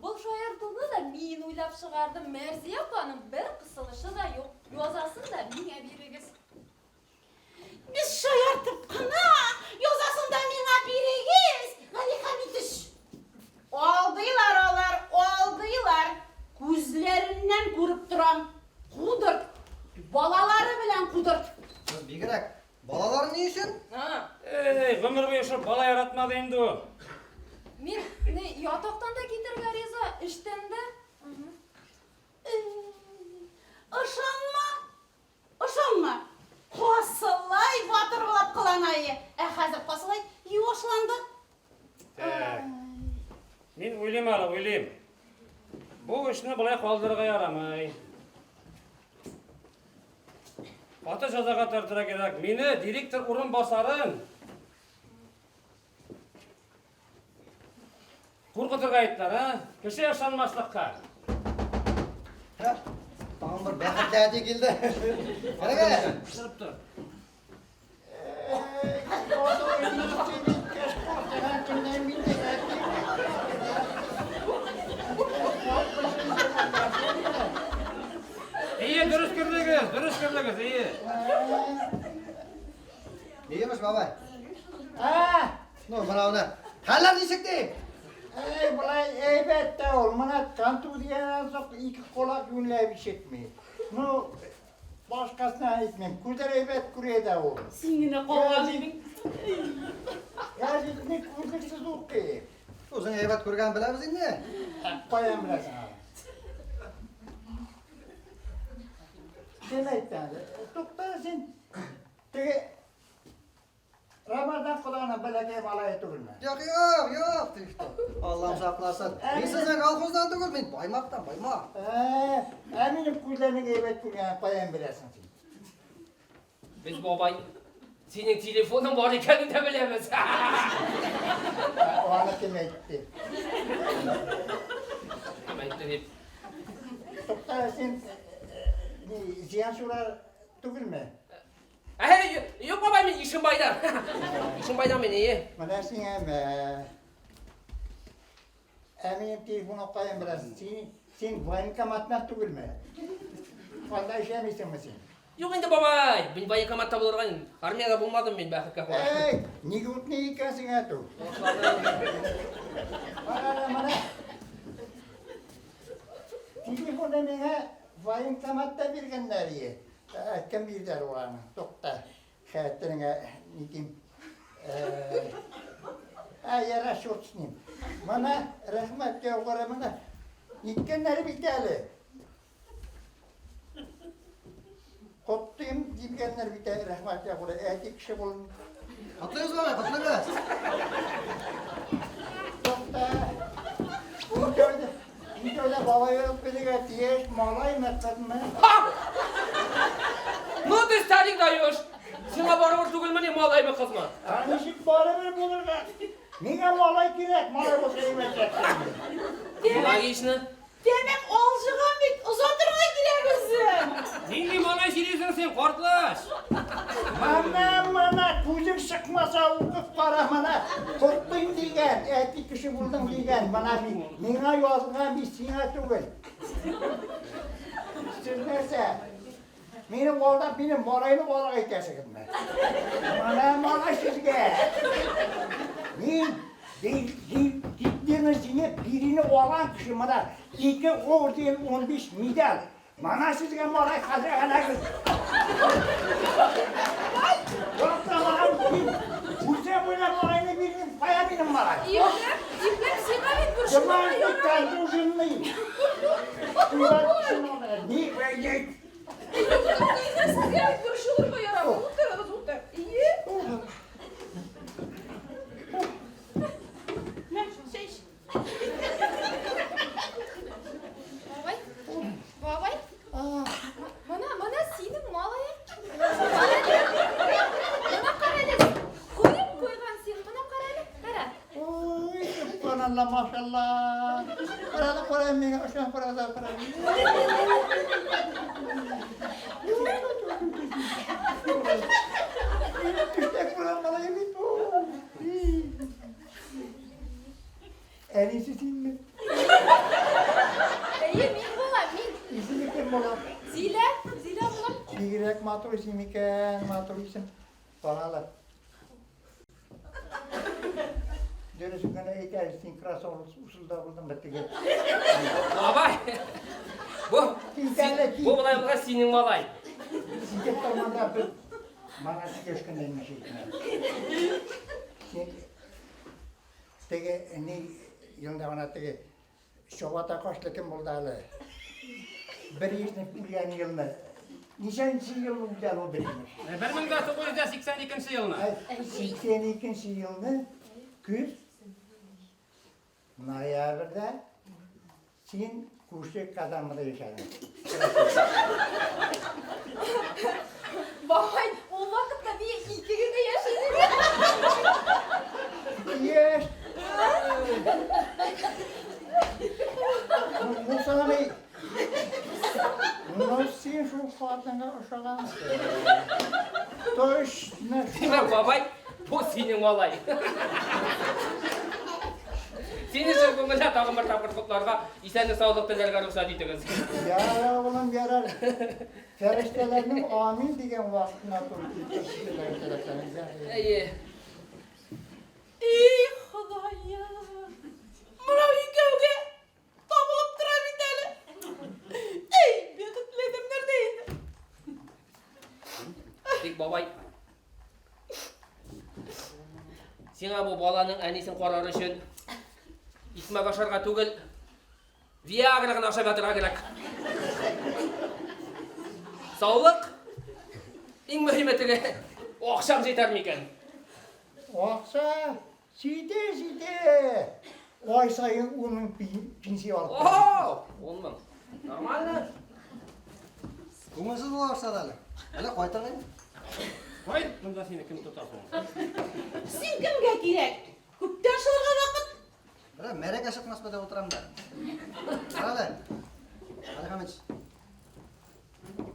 Был шаяртуны да мин уйлап чыгардым. Мәрзия апаның бер кысылышы да юк. Язасын да миңа бирегез.
Без шаяртып кына, язасын да миңа бирегез, Гали Хәмитович. Алдыйлар алар, алдыйлар. Күзләреннән күреп торам. Кудырт. Балалары белән кудырт.
Сез бигрәк. Балалар ни өчен?
Эй, гомер буе шул бала яратмады инде ул.
Мин не ятактан да китәргә риза, эштән дә.
Ышанма, ышанма. Касылай батыр булып кыланае. Ә хәзер касылай юашланды.
Так. Мин уйлыйм әле, уйлыйм. Бу эшне болай калдырырга ярамый. Каты җәзага тартырга кирәк. Мине директор урынбасарын куркытырга әйттеләр, а? Кеше ышанмаслыкка.
Тагын бер бәхетле әти килде. Керегез.
Чыгып тор. Әйе, дөрес кердегез, дөрес кердегез, әйе.
Нигемеш, бабай?
Ә,
Ну, менә менә. Хәлләр ничек ди?
әй, болай әйбәт тә ул. Менә контузиядән соң ике колак юньләп ишетми. Ну, башкасына әйтмим. Күзләр әйбәт күрә дә ул.
Син генә калган идең.
Гәзитне күзлексез укый.
Үзең әйбәт күргән беләбез инде.
Каян беләсең аны? Кем әйтте әле? Тукта син. Теге Рамазан коданың бәләкәй малае түгелме?
Юк, юк, юк, ты что? Аллам сакласын. Мин сезнең колхоздан түгел, мин Баймактан, Баймак.
Ә, ә минем күзләрнең әйбәт күргәнен каян беләсең син?
Без бабай, синең телефоның бар икәнен дә беләбез.
Ә, Аны кем әйтте?
Кем әйтте дип.
Тукта син ни, Зиянчура түгелме?
Әй, юк бабай, мин Ишембайдан. Ишембайдан мин, әйе.
Менә сиңа мә. Ә минем телефонны каян беләсең? Син, син военкоматтан түгелме? Анда эшләмисеңме син?
Юк инде бабай, мин военкоматта булырга армиядә булмадым мин бәхеткә каршы.
Әй, нигә икәнсең әтү? Менә, менә. Телефонны миңа военкоматта биргәннәр ие. Ә, Кем бирделәр ул аны? Тукта. Хәтереңә ни дим. Ә, яра, черт с ним. Менә, рәхмәт яугыры, менә. Ниткәннәре бит әле. Котлыйм дигәннәр бит әле, рәхмәт яугыры. Әти кеше бул.
Котлыйбыз, бабай, котлыйбыз.
Тукта. Иң тәүдә бабай булып килергә тиеш, малаймы, кызмы?
Ну ты, старик, даешь. Сиңа барыбер түгелмени, малаймы, кызмы?
Ә ничек барыбер булырга? Миңа малай кирәк, малай булса әйбәтрәк.
Логично.
Тәмам алҗыган бит, озатырга кирәк үзен.
Нинди малай сөйлисең син, картлач?
Менә, менә, күзең чыкмаса укып кара, менә. Котлыйм дигән, әти кеше булдың дигән. Менә миңа язылган бит, сиңа түгел. Сез нәрсә? Мине алдап, минем малайны балага әйтәсегезме? Менә малай сезгә. Мин Гитлерны җиңеп, бирине алган кеше менә ике орден, 15 медаль. Менә сезгә малай хәзер генә. Тукта, мин үзе белән малайны бирдем, кая минем малай?
Ипләп, ипләп, сиңа бит борчылырга
Жаман
ярамый.
контуженный. Ни әйт.
Сезгә бит борчылырга ярамый. Утырыгыз, утыр. Ие.
Мә, чәй эч.
Бабай, бабай. Менә, менә
Сөбханалла, машалла. Кара да кара миңа, ошан кара да кара. Минем төштәк булган малай бит бу. Әнисе синме?
Әйе, мин булам, мин.
Исеме кем була?
Зилә, Зилә булам.
Бигрәк матур исем икән, матур исем. Карале. Дөресен генә әйт әле, син кроссовок усылда булдыңмы теге?
Бабай! Бу,
Кит әле, кит.
бу болай булгач синең малай.
Син торманда бер мана сөйләшкәндә инде Син теге ни елда гына теге чабата кашлы кем булды әле? Брежнев үлгән елны. Ничәнче ел үлде әле ул Брежнев?
1982 елны.
82 елны көз ноябрьдә син күрше казармада яшәдең.
Бабай, ул вакытта мин ике генә яшь идем.
Яшь. Ну, сами. Ну, син шул хатынга ошагансың. Точно.
Димәк, бабай, бу синең малай. Сине чын күңелдән тагын бер тапкыр котларга, исәнлек саулык теләргә рөхсәт итегез.
Ярар, улым, ярар. Фәрештәләрнең амин дигән вакытына туры килеп
Әйе.
Эй, Ходаем! Мынау икәүгә табылып тора бит әле. Эй, бәхетле адәмнәр дә инде.
Тик бабай, сиңа бу баланың әнисен карар өчен икмәк ашарга түгел, Виагра гына ашап ятырга кирәк. Саулык, иң мөһиме теге акчаң җитәр микән?
Акча җитә, җитә. Ай саен 10 мең пенсия алып.
О, 10 мең. Нормально.
Күңелсез була башлады әле. Әллә кайтырга инде?
Кайт, монда сине кем тота соң?
Син кемгә кирәк? Күптән шылырга вакыт.
Берәр мәрәкә чыкмасмы дип утырам да. Карале. Алихамыч.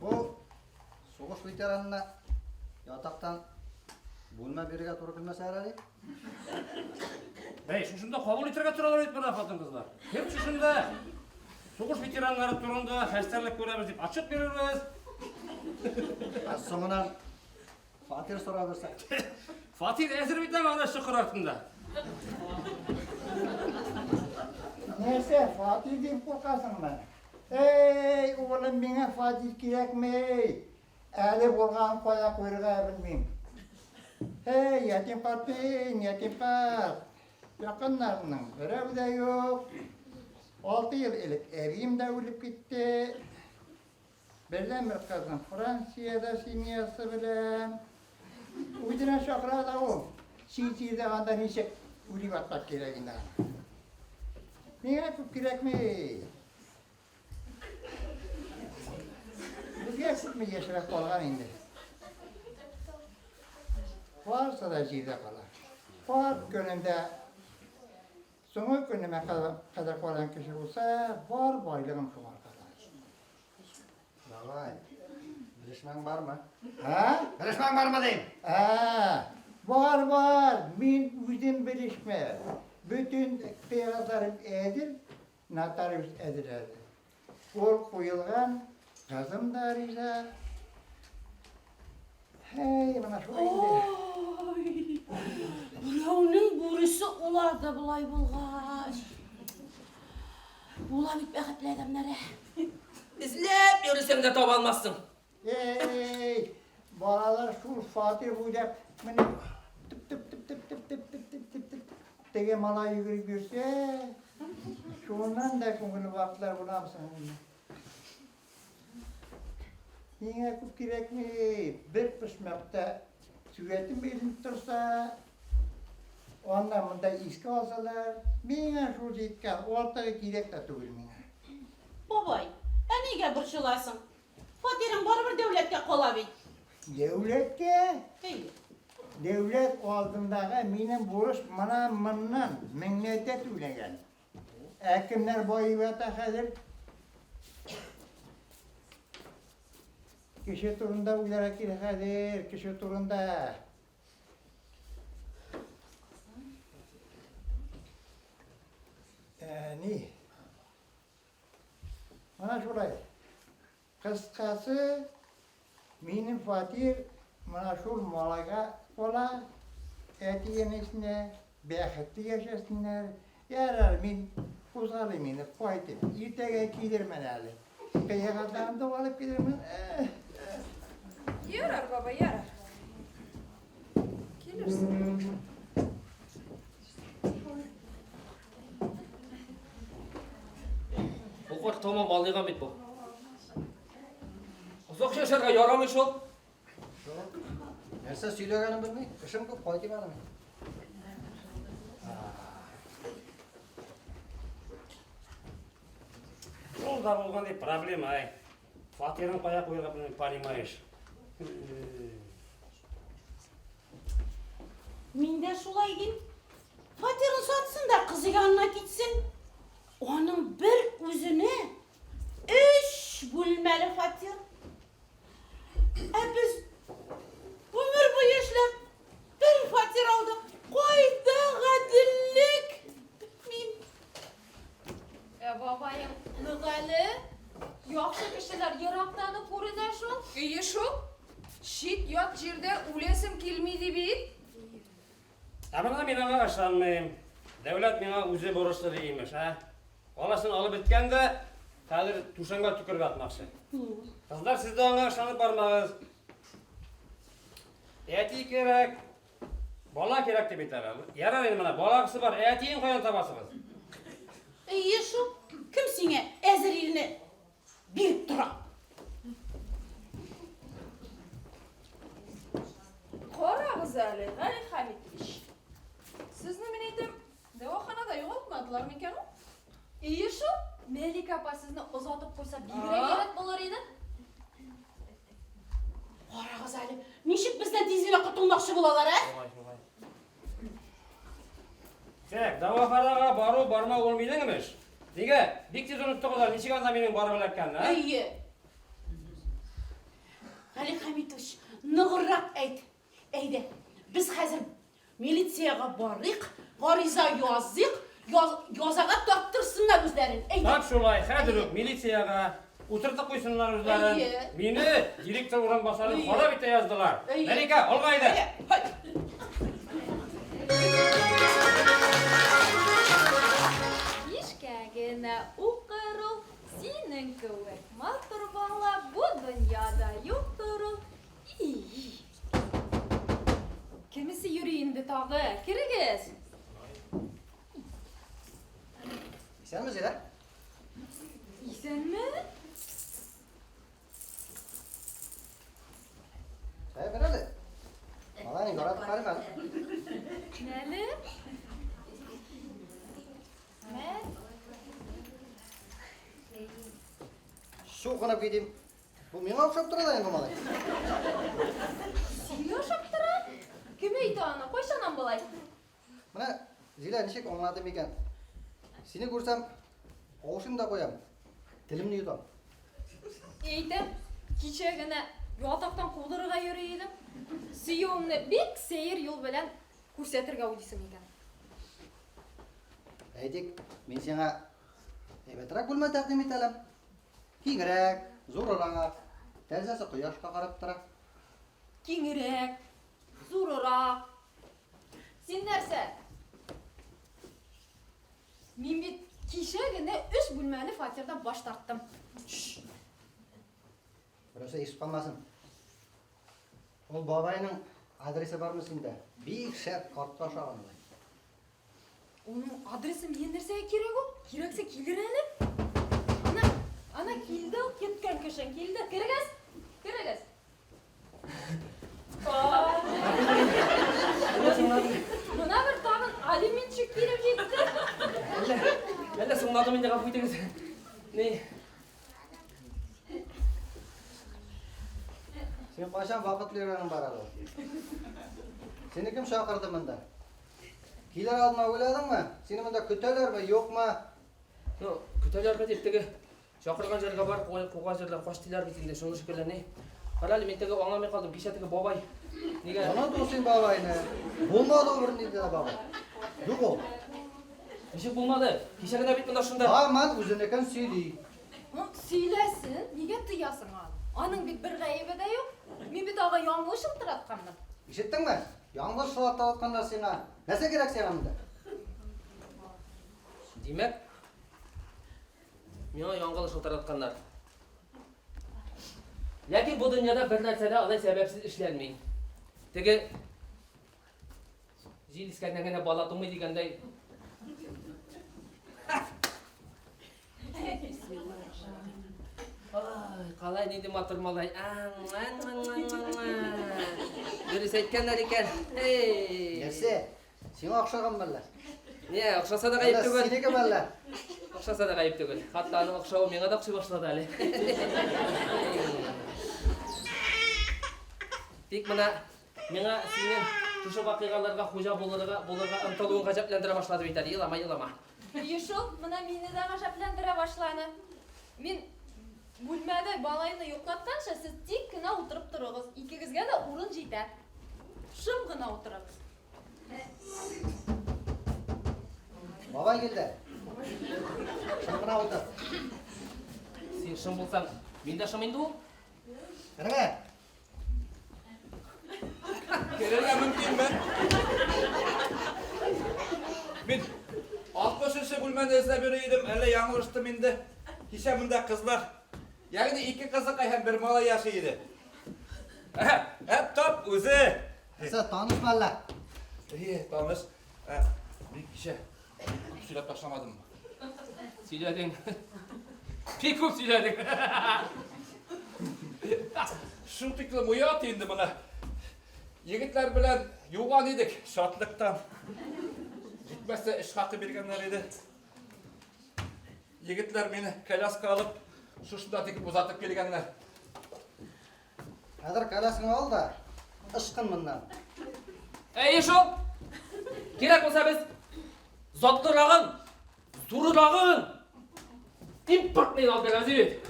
Бу сугыш ветеранына ятактан бүлмә бирергә туры килмәсә ярар.
Бәй, шушында кабул итәргә торалар бит менә хатын-кызлар. Кем шушында? Сугыш ветераннары турында хәстәрлек күрәбез дип отчет бирербез.
Ә соңыннан фатир сорап бирсә.
Фатир әзер бит аңа чокыр артында.
Нәрсә, фатир дип куркасыңмы? Эй, улым, миңа фатир кирәкми. Әле булган кая куярга белмим. Эй, ятим карт мин, ятим карт. Якыннарымның берәү дә юк. 6 ел элек әбием дә үлеп китте. Бердәнбер кызым Франциядә семьясы белән. Үзенә чакыра да ул. Чит җирдә анда ничек үлеп атmak кирәк инде аны. Миңа күп кирәкми. Безгә күпме яшьрәк калган инде. Барысы да җирдә кала. Карт көнендә соңгы көнемә кадәр калган кеше булса, бар байлыгым шуңа кала.
Давай. Белешмәң бармы?
Ә?
Белешмәң бармы дим?
Ә, бар, бар. Мин үзем белешмә. Бөтен кәгазьләрем әзер, нотариус әзерләде. Кул куелган, кызым да риза. Һәй, менә шулай инде.
Ой, берәүнең бүресе улар да болай булгач. Була бит бәхетле адәмнәр.
Эзләп йөрсәң дә таба алмассың.
Эй, балалар шул фатир буйлап менә тып тып тып тып тып тып тып тып тып тып теге малай йөгереп йөрсә, шуннан да күңелле вакытлар буламы соң? Миңа күп кирәкми, бер почмакта сурәтем эленеп торса, аннан монда искә алсалар, миңа шул җиткән, артыгы кирәк тә түгел миңа.
Бабай, ә нигә борчыласың? Фатирың барыбер дәүләткә кала бит.
Дәүләткә?
Әйе.
Дәүләт алдындагы минем бурыч менә моннан меңләтә түләгән. Ә кемнәр баеп ята хәзер? Кеше турында уйларга кирәк хәзер, кеше турында. Әни. Менә шулай. Кыскасы, минем фатир менә шул малайга кала, әти-әнисенә бәхетле яшәсеннәр. Ярар, мин кузгалыйм инде, кайтыйм. Иртәгә килермен әле. Кыяфәтләрен дә алып килермен.
Ярар, бабай, ярар. Килерсең.
Бу карт тамам алдыйган бит бу. Озак яшәргә ярамый шул.
Нәрсә сөйләгәнен белми. Эшем күп, кайтыйм әле мин.
Ул да булган ди проблема, әй. Фатирын кая куярга белмим, понимаешь.
Мин дә шулай дим. Фатирын сатсын да кызы янына китсен. Аның бер үзенә өч бүлмәле фатир. Ә без гомер буе эшләп бер фатир алдык. Кайда гаделлек? Белмим.
Ә бабаең нык әле. Яхшы кешеләр ерактан ук күренә шул.
Әйе шул. Чит-ят җирдә үләсем килми ди бит.
Ә менә мин аңа ышанмыйм. Дәүләт миңа үзе бурычлы ди имеш, ә? Аласын алып беткән дә, хәзер түшәмгә төкереп ятмакчы. Кызлар, сез дә аңа ышанып бармагыз. Әти кирәк, бала кирәк дип әйтәләр. Ярар инде менә, балагысы бар, әтиен каян табасыгыз?
Әйе шул. Кем сиңа әзер ирне биреп тора?
Карагыз әле, Гали Хәмитович. Сезне мин әйтәм, дәваханада югалтмадылар микән ул?
Ие шул, Мәликә апа сезне озатып куйса бигрәк әйбәт булыр иде.
Карагыз әле, ничек бездән тиз генә котылмакчы булалар, ә?
Шулай, шулай. Так, дәваханага бару бармау ул минем эш. Нигә? Бик тиз оныттыгыз әле, ничек анда минем барып эләккәнне, ә?
Әйе. Гали Хәмитович, ныграк әйт. Әйдә, без хәзер милициягә барыйк, гариза языйк, язага тарттырсыннар үзләрен. Әйдә.
Тап шулай, хәзер үк милициягә утыртып куйсыннар үзләрен.
Әйе.
Мине директор урынбасары
Әйе.
харап итә яздылар.
Әйе.
Мәликә, алга әйдә.
Әйдә, һай.
Бишкә генә укыр ул, синең кебек матур бала бу дөньяда юктыр ул. И-и. Кемесе йөри инде тагы? Керегез.
Исәнме, Зилә?
Исәнме?
Әй, бер әле. Малайны яратып карыйм әле.
Нәле? Мә.
Сугынып китим. Бу миңа охшап тора да инде малай.
Сиңа ошап тора? Кем әйтә аны? Кайчаннан болай?
Менә Зилә ничек аңлады микән? Сине күрсәм, каушыйм да куям. Телемне йотам.
Әйтәм, кичә генә ятактан кудырырга йөри идем. Сөюеңне бик сәер юл белән күрсәтергә уйлыйсың икән.
Әйтик, мин сиңа әйбәтрәк бүлмә тәкъдим итәләм. Киңрәк, зурырак, тәрәзәсе кояшка карап тора.
Киңрәк, зурырак. Син нәрсә? Мин бит кичә генә өч бүлмәле фатирдан баш тарттым.
Берәрсе ишетеп калмасын. Ул бабайның адресы бармы синдә? Бик шәп картка ошаган алай.
Уның адресы миңа нәрсәгә кирәк ул? Кирәксә килер әле. Ана, ана килде ул, киткән кешең килде. Керегез, керегез. Менә бер тагын алиментчы килеп җитте.
Әллә, әллә соңладым инде, гафу итегез. Ни?
Син кайчан вакытлы йөргәнең бар әле? Сине кем чакырды монда? Килер алдына уйладыңмы? Сине монда көтәләрме, юкмы?
Ну, көтәләрме дип теге чакырган җиргә бар, куган җирдән кач диләр бит инде, шуны шикелле ни. Кара әле, мин теге аңламый калдым, кичә теге бабай нигә
Оныт син бабайны. Булмады ул бернинди дә бабай. Юк ул.
Ничек булмады? Кичә генә бит монда шунда.
Һаман үзенекен сөйли.
Ну, сөйләсен, нигә тыясың аны? Аның бит бер гаебе дә юк. Мин бит ага яңлыш шылтыратканмын.
Ишеттеңме? Яңлыш шылтыратканнар сиңа. Нәрсә кирәк сиңа монда?
Димәк, миңа яңгыл шылтыратканнар. Ләкин бу дөньяда бер нәрсә дә алай сәбәпсез эшләнми. Теге җил искәннән генә бала тумый дигәндәй. Ай, калай нинди матур малай. Дөрес әйткәннәр икән. Эй.
Нәрсә? Сиңа охшаган мәллә?
Не, охшаса да гаеп түгел.
Синеке мәллә?
Охшаса да гаеп түгел. Хатта аның охшавы миңа да охшый башлады әле. Тик менә миңа синең шушы вакыйгаларга хуҗа булырга, булырга омтылуың гаҗәпләндерә башлады бит әле. Елама, елама.
Әйе шул, менә мине дә гаҗәпләндерә башлады. Мин бүлмәдә балайны йоклатканчы, сез тик кенә утырып торыгыз. Икегезгә дә урын җитә. Шым гына утырыгыз.
Бабай килде. Шым гына утыр.
Син шым булсаң, мин дә шым инде ул.
Кермә.
Керергә мөмкинме? Мин 60 бүлмәне эзләп йөри идем, әллә яңылыштым инде. Кичә монда кызлар, ягъни ике кызыкай һәм бер малай яши иде. Ә, ә, тап үзе.
Нәрсә, таныш мәллә?
Әйе, таныш. Ә, мин кичә күп сөйләп ташламадыммы?
Сөйләдең. Бик күп сөйләдең.
Шул тиклем оят инде моны. Егетләр белән юган идек шатлыктан. Җитмәсә эш хакы биргәннәр иде. Егетләр мине коляска алып, шушында тикеп озатып килгәннәр.
Хәзер коляскаңны ал да, ычкын моннан.
Әйе шул. Кирәк булса без затлырагын, зуррагын, импортный алып бирәбез бит.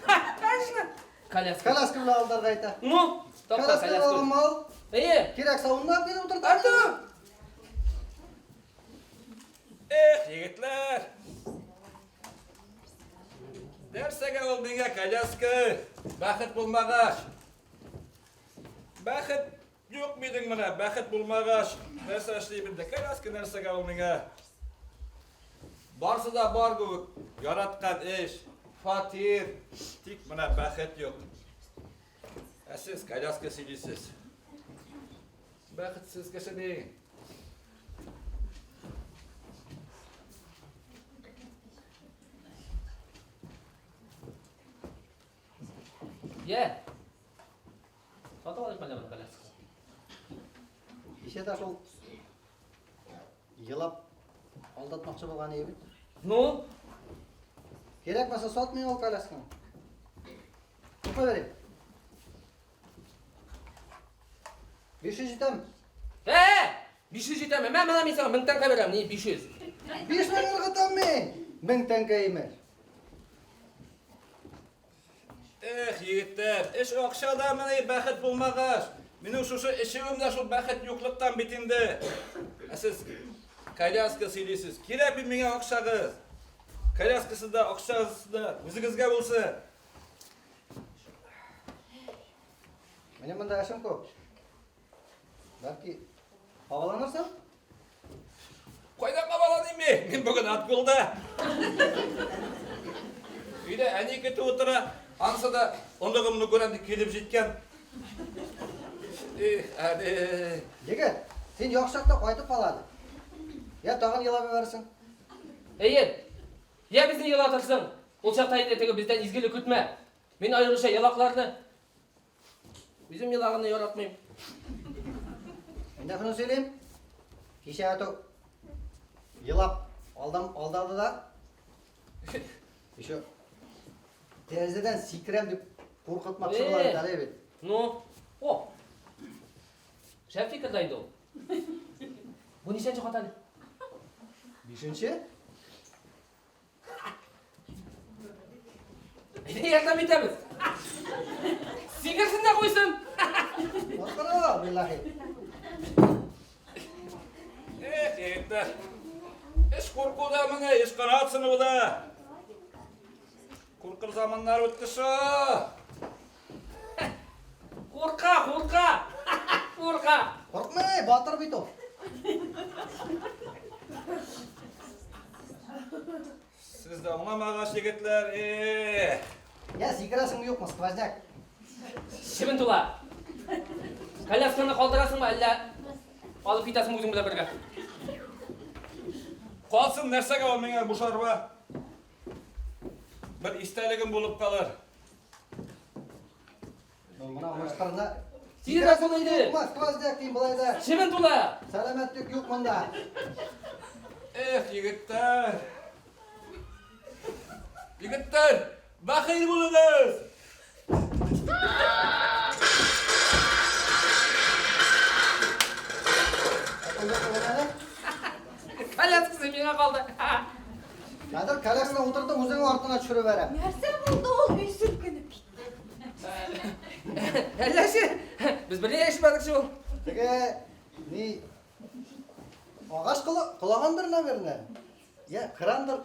Конечно. Коляска.
Коляска белән алдарга әйтә.
Ну, тапта
Коляска
коляска.
алган мал,
Әйе.
кирәк савыннар биреп утырта.
Эх, егетләр! Нәрсәгә ул миңа коляска? Бәхет булмагач. Бәхет юк мидең менә, бәхет булмагач, нәрсә эшлим инде? Коляска нәрсәгә ул миңа? Барсы да бар кебек, яраткан эш, фатир, тик менә бәхет юк. Ә сез коляска сөйлисез. Бәхетсез кеше мин.
Йә. Сатып алыйк әллә моны коляска.
Кичә дә шул елап алдатмакчы булган иде бит.
Ну,
Кирәкмәсә сатмый ул колясканы. Күпме бирим? 500 җитәме?
Ә, 500 җитәме? Мә, менә мин сиңа 1000 тәңкә бирәм, ни 500.
5000 ыргытам мин. 1000 тәңкә имеш.
Эх, егетләр, эш акчадамыни, бәхет булмагач. Минем шушы эчүем дә шул бәхет юклыктан бит инде. Ә сез коляска сөйлисез. Кирәк бит миңа акчагыз. Коляскасы да, акчасы да үзегезгә булсын.
Минем монда эшем күп. Бәлки кабаланырсың?
Кайда кабаланыйм мин? Мин бүген отгулда. Өйдә әни көтеп утыра. Анысы да оныгымны күрәм дип килеп җиткән. Эх, әни.
Егет, син яхшы чакта кайтып кал әле. Я тагын елап җибәрерсең.
Әйе. Я безне елатырсың. Ул чакта инде теге бездән изгелек көтмә. Мин аеруча елакларны үзем елаганны яратмыйм.
Мин дә шуны сөйлим. Кичә ату елап алдам алдады да. Еще тәрәзәдән сикерәм дип куркытмакчы була бит әле бит.
Ну, О! Шәп фикер дә инде ул. Бу ничәнче хат әле?
Бишенче?
Әйдә ярдәм итәбез. Сикерсен дә куйсын.
Куркыныч, биллахи.
Эх, егетләр. Эш куркуда менә, эш канат сынуда. Куркыр заманнар үтте шул.
Курка, курка. Курка.
Куркмый, батыр бит ул.
Сез дә аңламагач, егетләр, э.
Я, сикерәсеңме юкмы, сквозняк?
Чебен тула. Колясканы калдырасыңмы, әллә алып китәсеңме үзең белән бергә?
Калсын нәрсәгә ул миңа буш арба? Бер истәлегем булып калыр.
Менә мыштырны.
Сикерәсең инде.
Юкмы, сквозняк дим болай да.
Чебен тула.
Сәламәтлек юк монда.
Эх, егетләр. Егетләр, бәхил булыгыз.
Коляскасы миңа калды.
Хәзер колясканы утыртып үзеңнең артына төшереп бәрәм.
Нәрсә булды ул өй селкенеп китте.
Әлләче, без бергә яшәмәдек шул.
Теге ни агач колагандыр, наверное. Я, крандыр.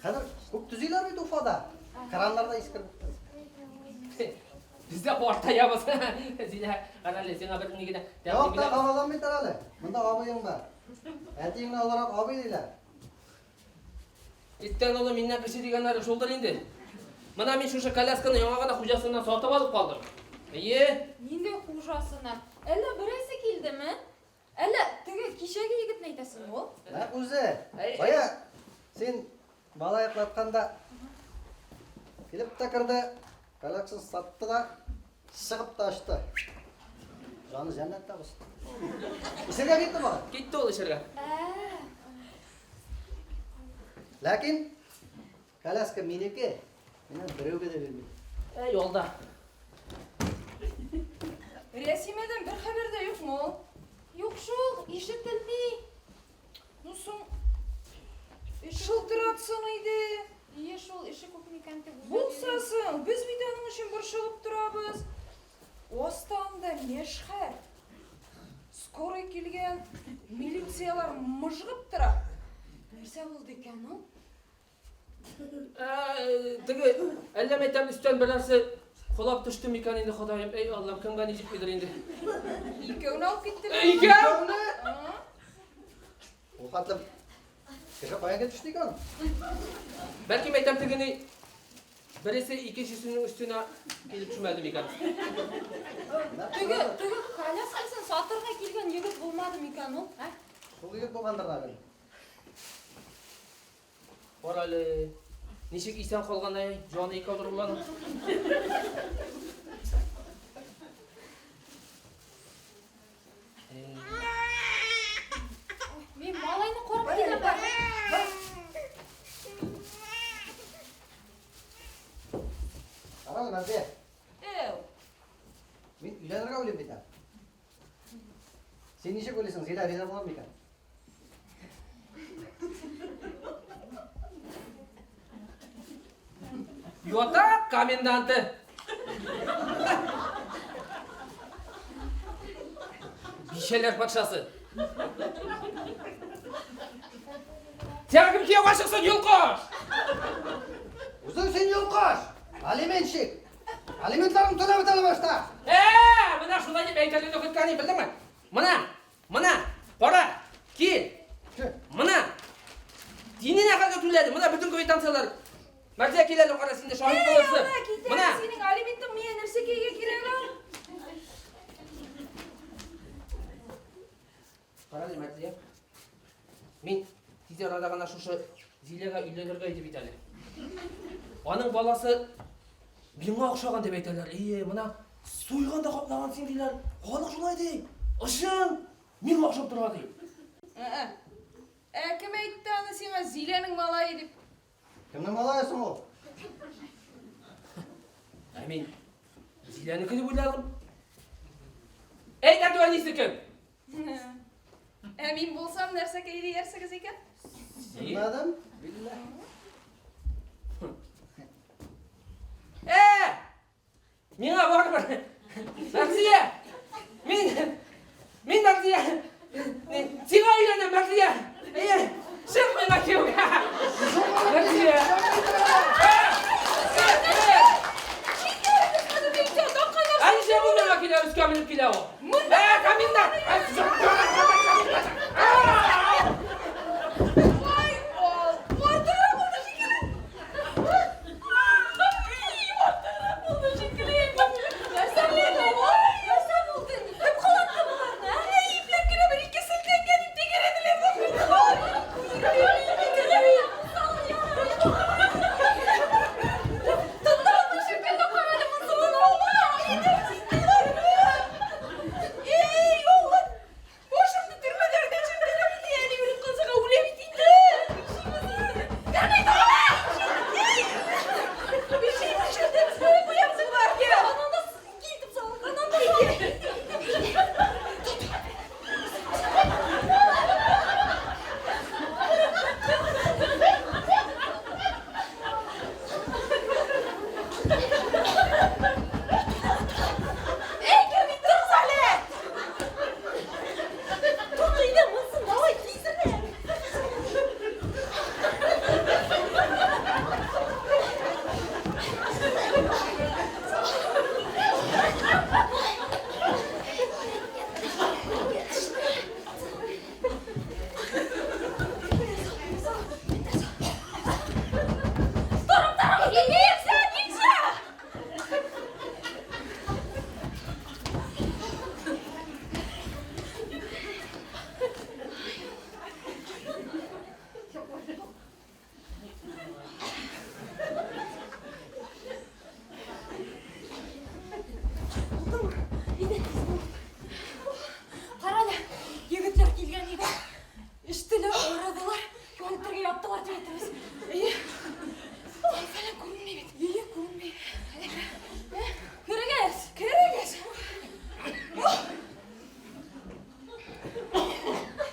Хәзер күп төзиләр бит Уфада. Краннар да искереп бетте.
Без дә картаябыз. Зилә, кара әле, сиңа бер ни генә
Юк та кабаланмый тор әле. Монда абыең бар. Әтиеңне олырак абый диләр.
Иттән олы миннән кече дигәннәре шулдыр инде. Менә мин шушы колясканы яңа гына хуҗасыннан сатып алып калдым. Әйе.
Нинди хуҗасына? Әллә берәрсе килдеме? Әллә теге кичәге егетне әйтәсеңме ул?
Нәкъ үзе.
Әй.
Бая син бала йоклатканда килеп тә керде, коляскасын сатты да, чыгып та очты. Җаны җәннәттә булсын. Эчәргә китте бала.
Китте ул эчәргә.
Ә,
Ләкин коляска минеке. Мин аны берәүгә дә бирмим.
Әй, алда.
Рәсимәдән бер хәбәр дә юкмы ул?
юк шул, ишетелми.
Ну соң, шылтыратсын иде.
Ие шул, эше күп микән дип уйлап
Булса
йөрим.
соң, без бит аның өчен борчылып торабыз. Аста анда мәшһәр. Скорый килгән, милициялар мыжгып тора.
Нәрсә булды икән ул?
Ә, теге, әллә мәйтәм өстән берәрсе колап төште микән инде, Ходаем. Әй, Аллам, кемгә ни җитмидер инде.
Икәүне алып киттеләр.
Икәү?
Икәүне?
А?
Ул хәтлем кеше кая килеп төште икән?
Бәлки мәйтәм тегене бересе икенчесенең өстенә килеп төшмәде микән?
Теге, теге коляскасын сатырга килгән егет булмады микән ул? Ә?
Шул егет булгандыр да әле.
Кара әле, ничек исән калган әй, җаны икәүдер ул аның.
Мин малайны карап киләм бар.
Кара әле, Мәрзия,
Әү.
мин өйләнергә уйлыйм бит әле. Син ничек уйлыйсың, Зилә риза булыр микән?
Ятак коменданты. Бишәләр патшасы. Сиңа кем кияүгә чыксын, йолкыш?
Үзең син йолкыш! Алиментщик! Алиментларыңны түләп бет әле башта!
Ә, менә шулай дип әйтергә көткән идем, белдеңме? Менә, менә, кара, кил.
Чө,
Менә. Диненә хәлгә түләде. Менә бөтен квитанцияләр. Мәрзия кил әле, кара, син дә шаһит булырсың.
Ана, китә
Менә.
синең алиментың миңа нәрсәгә кирәк ул?
Кара әле, Мәрзия. Мин тиз арада гына шушы Зиләгә өйләнергә иде бит әле. Аның баласы миңа охшаган дип әйтәләр. Ие, менә суйган да каплаган син диләр. Халык шулай ди. Ышын, миңа охшап тора ди.
Ә, ә кем әйтте аны сиңа Зиләнең малае дип?
Кемнең малае соң ул?
Ә мин Зиләнеке дип уйладым. Икенчесе кем?
Ә мин булсам, нәрсәкәй диярсегез икән?
Белмәдем, билләһ.
Ә! Миңа барыбер. Мәрзия! Мин Мин Мәрзия! Сиңа өйләнәм, Мәрзия! Әйе, чык миңа кияүгә! Мәрзия! Ә ничә бу миңа килә, өскә менеп килә ул? Ә, комендант!
Ай, ал, артыграк булды шикелле. Артыграк булды шикелле. Нәрсә булды?
Нәрсә булды? Кем кыланды боларны, ә?
Әй, ипләп кенә бер ике селтәнгән дип тәгәрәделәр.
Тындырылды шикелле, карале, монсын
Эй, Алла! Башымны төрмәдә генә чүлдерәм инде, әни үлеп калсага үләм бит инде. Куябыз боларны.
Ананы килтеп салыган, ананы
Эй, керми торыгыз әле.
Тот әйдә, монсын, давай, тизрәк.
Нельзя, нельзя!
Булдымы? Әйдә, тиз бул. Карале, егетләр килгән иде. Эчтеләр, арыдылар, ял итәргә яттылар дип әйтәбез.
Әйе. Ай, фәлән күренми бит. Әйе, күренми.
Керегез.
Керегез.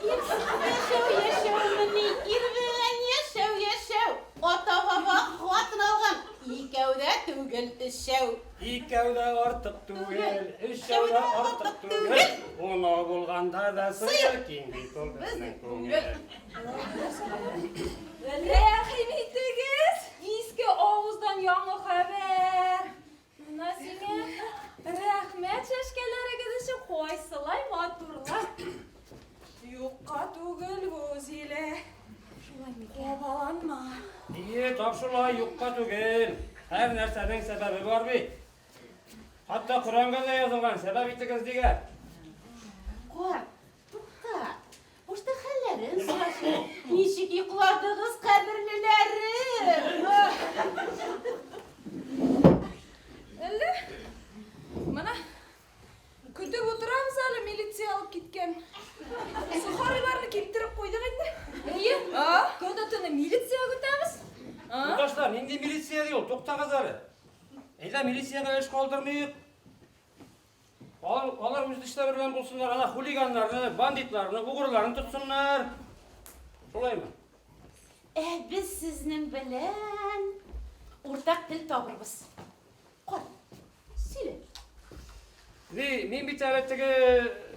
Яшәү, яшәү, мени, ир белән яшәү, яшәү. Ата-баба хатын алган, икәү дә түгел, өчәү.
Икәү дә артык түгел, өчәү дә артык түгел. Унау булганда да сыер киң бит ул безнең күңел.
Рәхим итегез.
Иске авыздан яңа хәбәр. Менә сиңа рәхмәт чәчкәләрегез өчен кайсылай матурлар.
Юкка түгел бу, Зилә.
Шулай микән?
Кабаланма.
Ие, тап шулай, юкка түгел. Һәр нәрсәнең сәбәбе бар бит. Хәтта Коръәнгә дә язылган, сәбәп итегез дигән.
Карт, тукта. Башта хәлләрен сорашыйк. Ничек йокладыгыз, кадерлеләрем?
Әллә? Менә көтеп утырабыз әле, милиция алып киткән. Сухариларны киптереп куйдык инде.
Әйе.
А?
Көне төне милиция көтәбез.
А?
Юлдашлар, нинди милиция ди ул? Туктагыз әле. Әйдә милициягә эш калдырмыйк. Алар, алар үз эшләре белән булсыннар, ана хулиганнарны, бандитларны, угрыларны тотсыннар. Шулаймы?
Ә без сезнең белән уртак тел табырбыз. Карт, сөйлә.
Ни, мин бит әле теге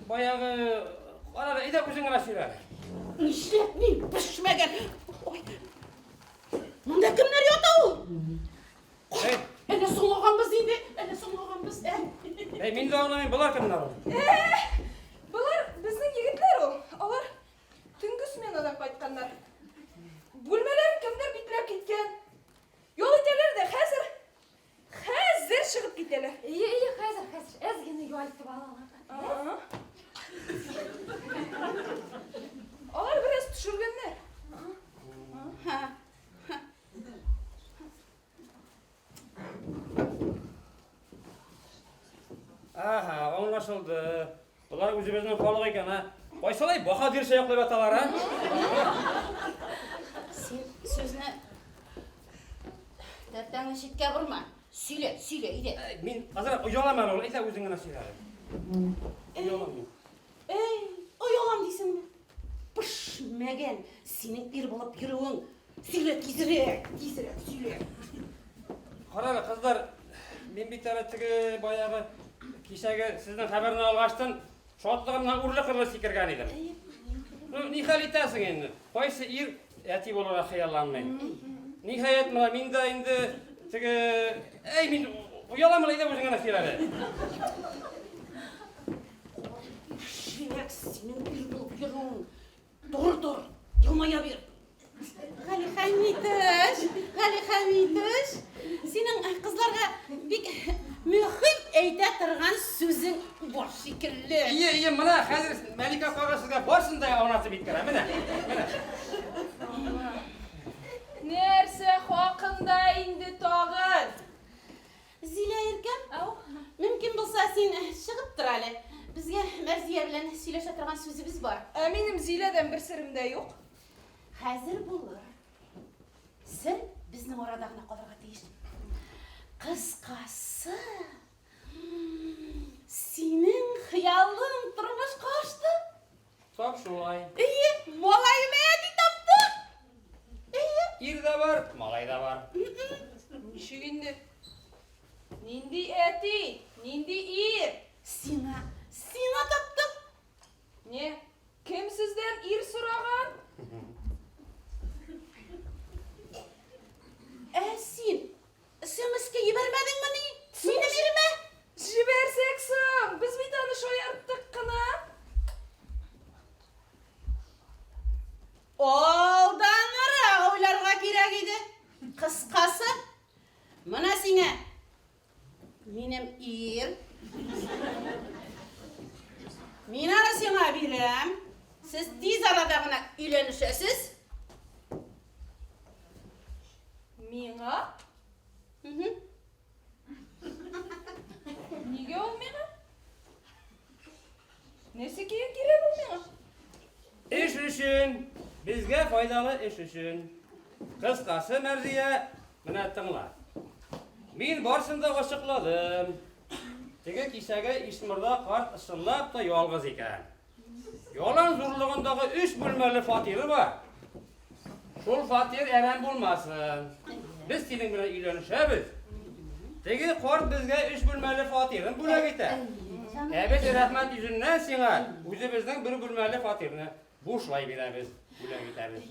баягы Кара, әйдә үзең генә сөйлә.
Нишләп мин пешмәгән? Ой. Монда кемнәр ята ул?
Эй,
Әллә соңлаганбыз инде, әллә соңлаганбыз, ә?
эй, мин дә аңламыйм, болар кемнәр ул?
Болар безнең егетләр ул. Алар төнге сменадан кайтканнар. Бүлмәләрен кемдер бикләп киткән. Ял итәләр дә хәзер хәзер чыгып китәләр.
Әйе, әйе, хәзер, хәзер. Әз генә ял итеп алалар.
Ага. Алар бераз төшергәннәр.
Ха.
Аһа, аңлашылды. Болар үзебезнең халык икән, а? Кайсылай баһадирча йоклап яталар, а?
Син сүзне тәртәңне читкә борма. Сөйлә, сөйлә, әйдә.
Мин азрак оялам әле ул, әйдә үзең генә сөйлә. Оялам мин.
Синең ир булып йөрүең. Сөйлә тизрәк, тизрәк сөйлә.
Кара әле, кызлар, мин бит әле теге баягы кичәге сезнең хәбәрне алгачтын шатлыгымнан үрле-кырлы сикергән идем. Ну, ни хәл итәсең инде? Кайсы ир әти булырга хыялланмый? Ниһаять, менә мин дә инде теге... Әй, мин оялам әле, әйдә үзең генә сөйлә әле.
Ширәк синең ир булып йөрүең. Тор, тор, елмая бир. Гали Хәмитович, Гали Хәмитович, синең кызларга бик мөһим әйтә торган сүзең бар шикелле.
Ие, ие, менә хәзер Мәликә апага сезгә барысын да аңлатып җиткерә. Менә, менә.
Нәрсә хакында инде тагын?
Зилә иркәм, мөмкин булса син чыгып тор әле. Безгә Мәрзия белән сөйләшә торган сүзебез бар.
Ә минем Зиләдән бер серем дә юк.
Хәзер булыр. Сер безнең арада гына калырга тиеш. Кыскасы, синең хыялың тормышка ашты.
Тап шулай.
Әйе, малайны әти таптык. Әйе.
Ир дә бар, малай да бар.
Ничек инде? Нинди әти? Нинди ир?
Сиңа, сиңа таптык.
Не? Кем сездән ир сораган?
Ә син СМС-ка ебәрмәдеңмени? Минем иремә?
Җибәрсәк соң, без бит аны шаярттык кына.
Алданрак уйларга кирәк иде. Кыскасы, менә сиңа минем ир. Мин аны сиңа бирәм. Сез тиз арада гына өйләнешәсез.
Миңа? Нигә ул миңа? Нәрсә кирәк кирәк ул миңа?
Эш өчен, безгә файдалы эш өчен. Кыскасы, Мәрзия, менә тыңла. Мин барсын да ачыкладым. Теге кичәге Ишморда карт чынлап та ялгыз икән. Ялан зурлыгындагы өч бүлмәле фатиры бар. Шул фатир әрәм булмасын. Без синең белән өйләнешәбез. Теге карт безгә өч бүлмәле фатирын бүләк итә. Ә без рәхмәт йөзеннән сиңа үзебезнең бер бүлмәле фатирны бушлай бирәбез, бүләк итәбез.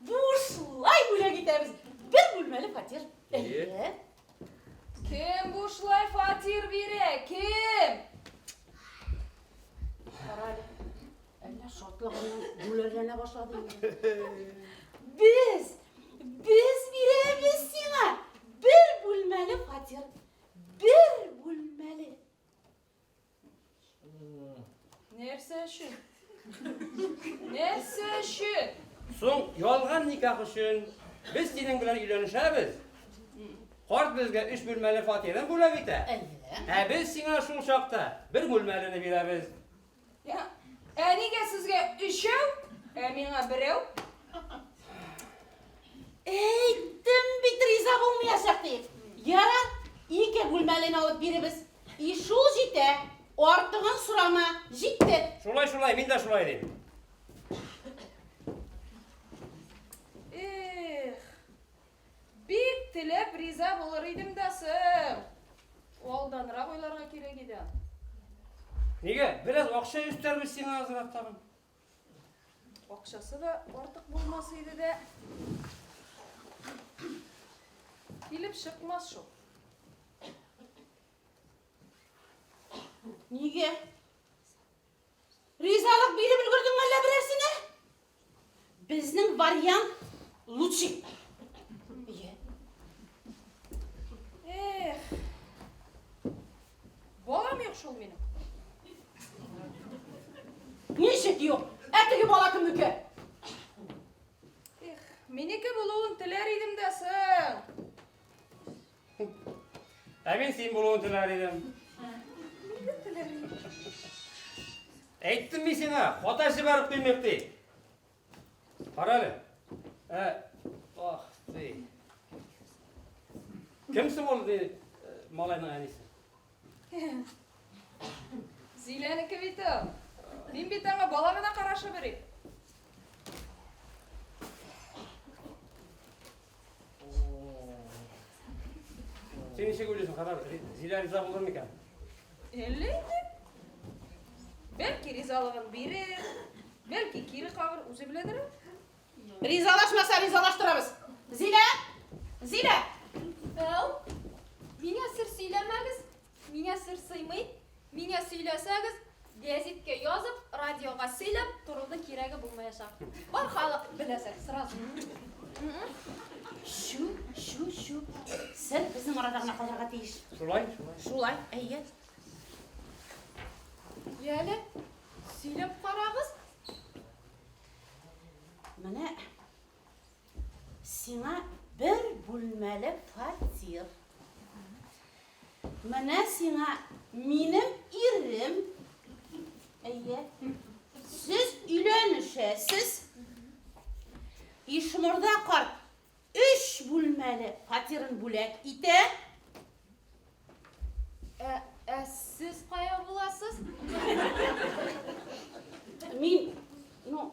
Бушлай бүләк итәбез. Бер бүлмәле фатир. Әйе.
Кем бушлай фатир бирә? Кем?
Кара әле, әллә шатлыгыннан бүләрләнә башлады инде. Без, без бирәбез сиңа бер бүлмәле фатир. Бер бүлмәле.
Нәрсә өчен? Нәрсә өчен?
Соң, ялган никах өчен без синең белән өйләнешәбез. Карт безгә өч бүлмәле фатирын бүләк итә. Ә без сиңа шул чакта бер бүлмәлене бирәбез.
Ә нигә сезгә өчәү, ә миңа берәү?
Әйттем бит риза булмаячак дип. Ярар, ике бүлмәлене алып биребез. И шул җитә. Артыгын сорама, җитте.
Шулай, шулай, мин дә шулай дим.
Эх, Бик теләп риза булыр идем дә соң. Алданрак уйларга кирәк иде аны.
Нигә? Бераз акча өстәрбез сиңа азрак тагын.
Акчасы да артык булмас иде дә. Килеп чыкмас шул.
Нигә? Ризалык биреп өлгердеңме әллә берәрсенә? Безнең вариант лучший. Ие.
Эх. Балам юк шул минем.
Ничек юк? Ә теге бала кемнеке?
Эх, минеке булуын теләр идем дә соң.
Ә мин син булуын теләр идем.
Мин дә теләр идем.
Әйттем мин сиңа, хата җибәреп куймыйк ди. Кара әле. Ә, ах ты. Кем соң ул ди, малайның әнисе?
Зиләнеке бит ул. Мин бит аңа бала гына карашы бирим.
Син ничек уйлыйсың, Хәбәр, Зилә риза булыр микән?
Әллә инде. Бәлки ризалыгын бирер, бәлки кире кагыр, үзе беләдер ул.
Ризалашмаса, ризалаштырабыз. Зилә! Зилә!
Әү, миңа сер сөйләмәгез, миңа сер сыймый. Миңа сөйләсәгез, гәзиткә язып, радиога сөйләп торуның кирәге булмаячак. Бар халык беләчәк сразу.
Чү, чү, чү. Сер безнең арада гына калырга тиеш.
Шулай, шулай.
Шулай, әйе.
Яле, сөйләп карагыз.
Менә сиңа бер бүлмәле фатир. Менә сиңа минем ирем. Әйе. Сез өйләнешәсез. Ишморда карт өч бүлмәле фатирын бүләк итә.
Ә, ә сез кая буласыз?
Мин, ну,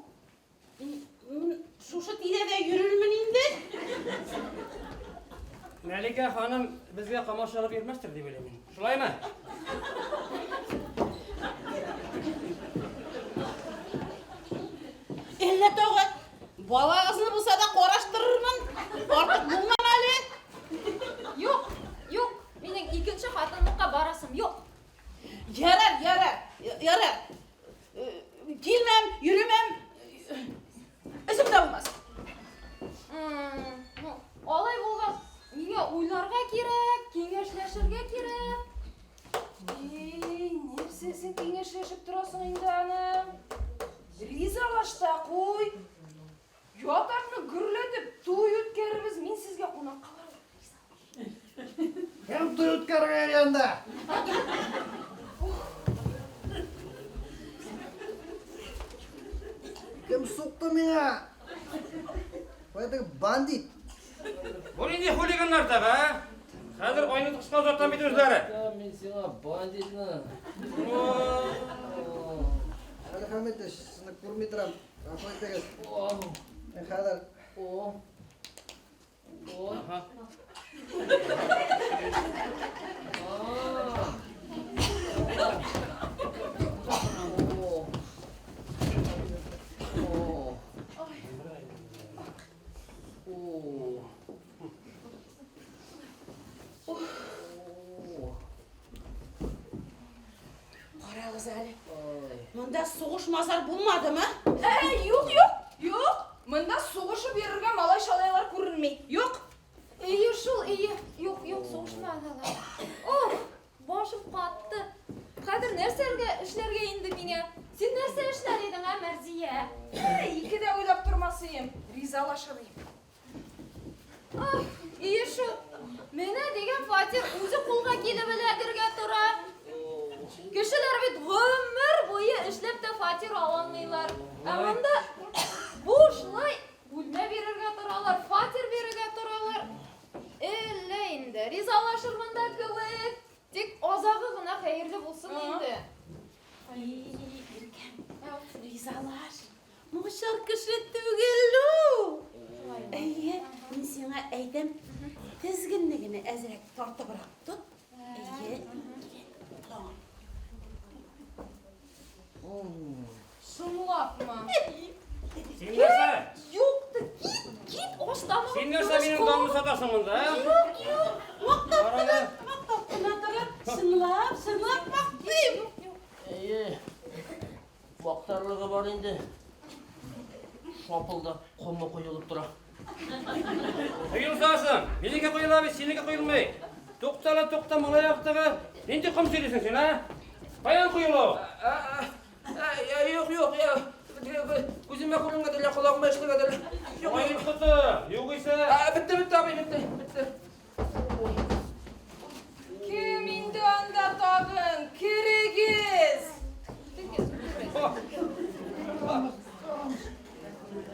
мин шушы тирәдә йөрермен инде.
Мәликә ханым безгә комачаулап йөрмәстер дип уйлыйм мин. Шулаймы?
Әллә тагы балагызны булса да караштырырмын. Артык булмам әле.
Юк, юк, минем икенче хатынлыкка барасым юк.
Ярар, ярар, ярар. Килмәм, йөремәм. Эзем дә булмас.
Ну, алай булгач, миңа уйларга кирәк, киңәшләшергә кирәк.
Эй, нәрсәсен киңәшләшеп торасың инде аның? Ризалаш та куй. Ятакны гөрләтеп туй үткәрербез, мин сезгә кунакка барам.
Кем туй үткәрергә йөри анда? Кем сукты миңа? Кая теге бандит?
Бу нинди хулиганнар тагы, а? Хәзер айныткычка озатам бит үзләре.
Да, мин сиңа бандитны.
Әлхәмитович, сезне күрми торам. Гафу итегез. Мин хәзер
О. О.
Ага.
А. О. О. О. О.
Карагыз әле.
Ай.
Монда сугыш-мазар булмадымы?
Ә, юк, юк, юк. Монда сугышып йөрергә малай-шалайлар күренми. Юк.
Әйе шул, әйе. Юк, юк, сугышмадылар. Ох, башым катты. Хәзер нәрсәгә эшләргә инде миңа? Син нәрсә эшләр идең, ә, Мәрзия?
Ә, ике дә уйлап тормасыем. Ризалашыр идем.
Ах, ие шул. Менә дигән фатир үзе кулга килеп эләгергә тора. Кешеләр бит гомер буе эшләп тә фатир ала алмыйлар. Ә монда бушлай бүлмә бирергә торалар, фатир бирергә торалар. Әллә инде, ризалашырмын да кебек. Тик азагы гына хәерле булсын инде.
Ай, Иркәм, ризалаш. Начар кеше түгел ул. Әйе, мин сиңа әйтәм, тезгенне генә әзрәк тартыбрак тот. Әйе, килә.
Шумлапмы?
Син нәрсә?
Юк та кит, кит, аштамы?
Син нәрсә минем данымны сатасың монда, ә?
Юк, юк, мактап
Караны.
кына, мактап кына торам. Чынлап, чынлап мактыйм.
Әйе. Мактарлыгы бар инде. Шапылдап комы коелып тора.
Коелсасың, минеке коела бит, синеке коелмый. Тукта ла, тукта, малай актыгы. Нинди ком сөйлисең син, а? Каян коела ул?
Юк, юк, я. Күземә күренгән әллә, колагыма ишетелгән әллә. Юк,
Ай,
юк.
коты, югыйсә.
А, бетте, бетте, абый, бетте, бетте.
Кем инде анда тагын? Керегез!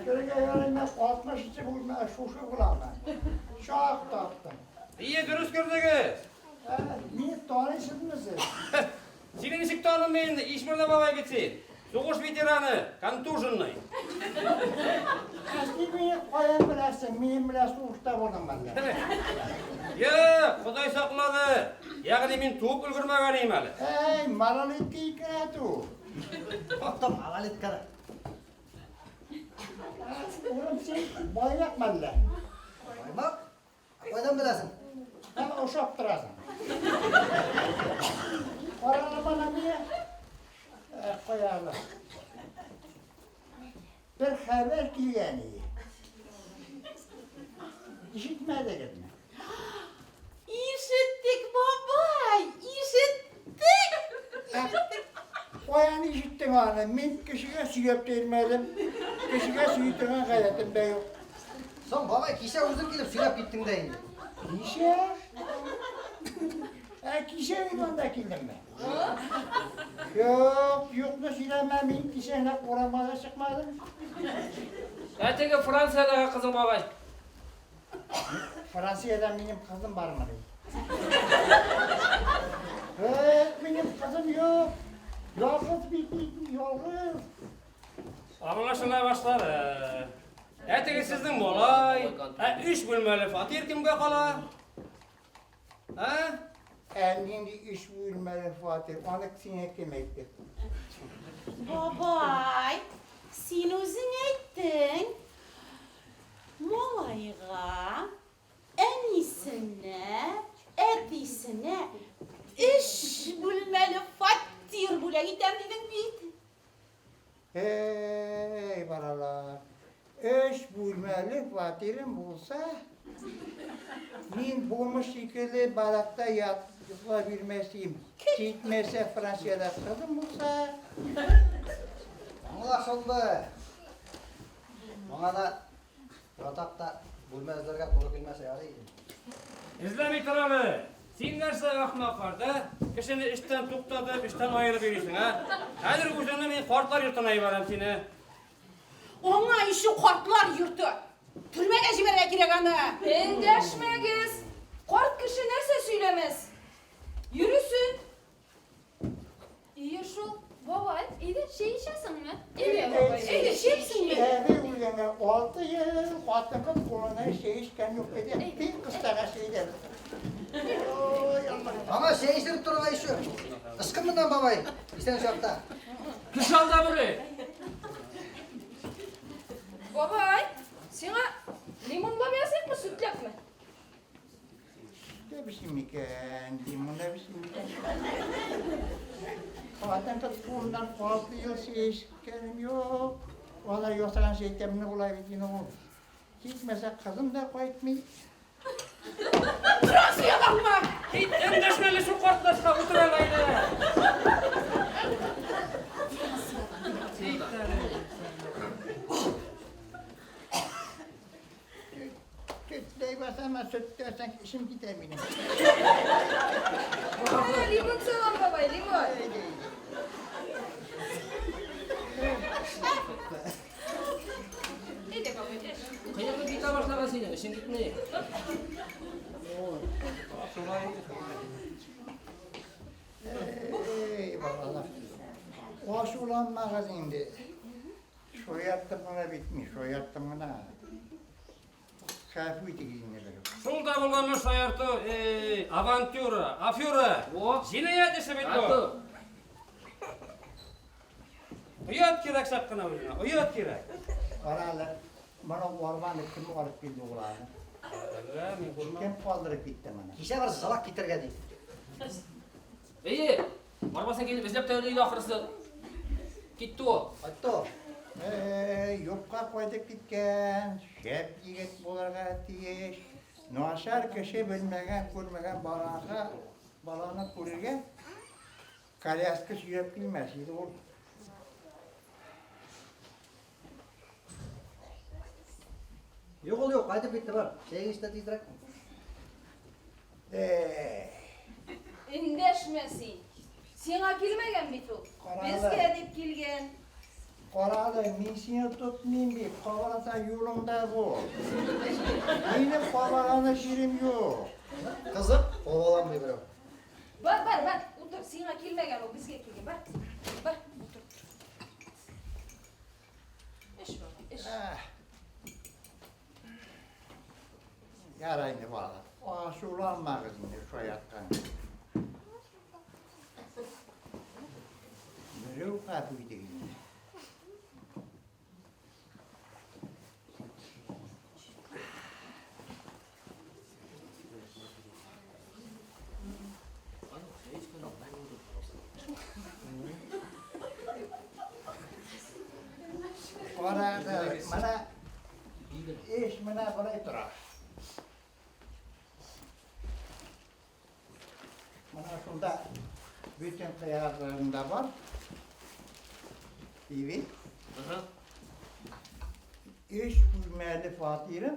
Керергә ярыймы, 60 бүлмә шушы буламы? Чак таптым.
Ие, дөрес кердегез.
Ә, мине таныйсызмы сез?
Сине ничек танымыйм инде, Ишморза бабай бит син. Сугыш ветераны, контуженный.
Ә син мине каян беләсең? Минем белән сугышта булдың мәллә?
Юк, Ходай саклады. Ягъни мин туып өлгермәгән идем әле.
Әй, малолетка икән әтү.
Тукта, малолетканы.
Улым, син байрак мәллә?
Баймак? Ә кайдан беләсең?
Һәм ошап торасың. Карале мана миңа. Ә, кая әле. Бер хәбәр килгән иде. Ишетмәдегезме?
Ишеттек, бабай, ишеттек.
Каян ишеттең аны? Мин кешегә сөйләп тә йөрмәдем. Кешегә сөйли торган гадәтем дә юк.
Соң, бабай, кичә үзең килеп сөйләп киттең дә инде.
Кичә? Ә кичә мин анда килдемме? Юк, юкны сөйләмә, мин кичә генә урамга да чыкмадым.
Ә теге Франциядәге кызың бабай.
Франциядә минем кызым бармыни? Юк, минем кызым юк. Ялгыз бит мин, ялгыз.
Аңлашыла башлады. Ә теге сезнең малай, ә өч бүлмәле фатир кемгә кала? Ә?
Ә нинди өч бүлмәле фатир? Аны сиңа кем әйтте?
Бабай, син үзең әйттең. Малайга, әнисенә, әтисенә өч бүлмәле фатир бүләк итәм дидең бит.
Эй, балалар, өч бүлмәле фатирым булса, мин бомж шикелле баракта ят, йоклап йөрмәс идем. Җитмәсә, Франциядә кызым булса,
Аңлашылды. Моңа да ятакта бүлмә эзләргә туры килмәсә ярый иде.
Эзләми тор әле. Син нәрсә ахмак карт, ә? Кешене эштән туктатып, эштән аерып йөрисең, ә? Хәзер үзеңне мин картлар йортына җибәрәм сине.
Аңа еще картлар йорты. Төрмәгә җибәрергә кирәк аны.
Эндәшмәгез! Карт кеше нәрсә сөйләмәс? Йөресен!
Ие шул, бабай, әйдә чәй эчәсеңме?
Әйдә, бабай, әйдә, чәй эчсеңме?
Әби үлгәнгә 6 ел хатын-кыз кулына чәй эчкән юк иде. Мин кыстага чәй дә. Ой, Алла.
Аңа чәй эчереп торырга еще. Ычкын моннан, бабай, исән чакта.
Төш алда бүре.
Бабай, сиңа лимонлап ясыйкмы, сөтләпме?
Дә бишим микән, лимон да бишим микән? Хатын-кыз кулыннан 6 ел чәй эчкәнем юк. Алар ясаган чәй тәмле була бит инде ул. Җитмәсә, кызым да кайтмый.
Франциядәнме?
Кит, эндәшмә әле шул картлачка, утыр әле әйдә.
Сөтләй басама, сөтләсәң эшем китә минем.
Менә лимон салам, бабай, лимон. Әйдә, бабай, эч.
Кыягы китә башлаган синең, эшең китми.
Ey балалар. Ачуланмагыз инде. Шаярттым гына бит мин, шаярттым гына. Гафу итегез инде берүк.
Шул да булганмы шаярту, эй, авантюра, афера.
О.
Җинаять эше бит бу.
Артур.
Оят кирәк чак кына үзеңә, оят кирәк.
Кара әле, моны арбаны кем алып килде угланы?
Әллә, мин күрмәдем.
Кем калдырып китте моны?
Кичә бер залак китергә ди.
Әйе, бармасын килеп эзләп тә йөри иде ахрысы. Китте ул.
Кайтты ул.
Эй, юкка кайтып киткән, шәп егет булырга тиеш. Начар кеше белмәгән, күрмәгән балага, баланы күрергә коляска сөйрәп килмәс иде ул.
Юк ул юк, кайтып китте бар. Чәйне эч тә тизрәк.
Эй,
Эндәшмә син. Сиңа килмәгән бит ул.
Карале.
Безгә дип килгән.
Карале, мин сине тотмыйм бит, кабаланса юлыңда бул. Минем кабаланыр җирем юк.
Кызык, кабаланмый берәү.
Бар, бар, бар, утыр. Сиңа килмәгән ул, безгә килгән. Бар, бар, утыр.
Ярай инде, балалар, асыуланмағыҙ инде шаяртҡан. Берәү ғәфү итегеҙ инде. Ҡарағыҙ, мына эш мына былай тора. Мына шунда бөтөн ҡыяғым да бар. Иви. Өс бүлмәле фатирым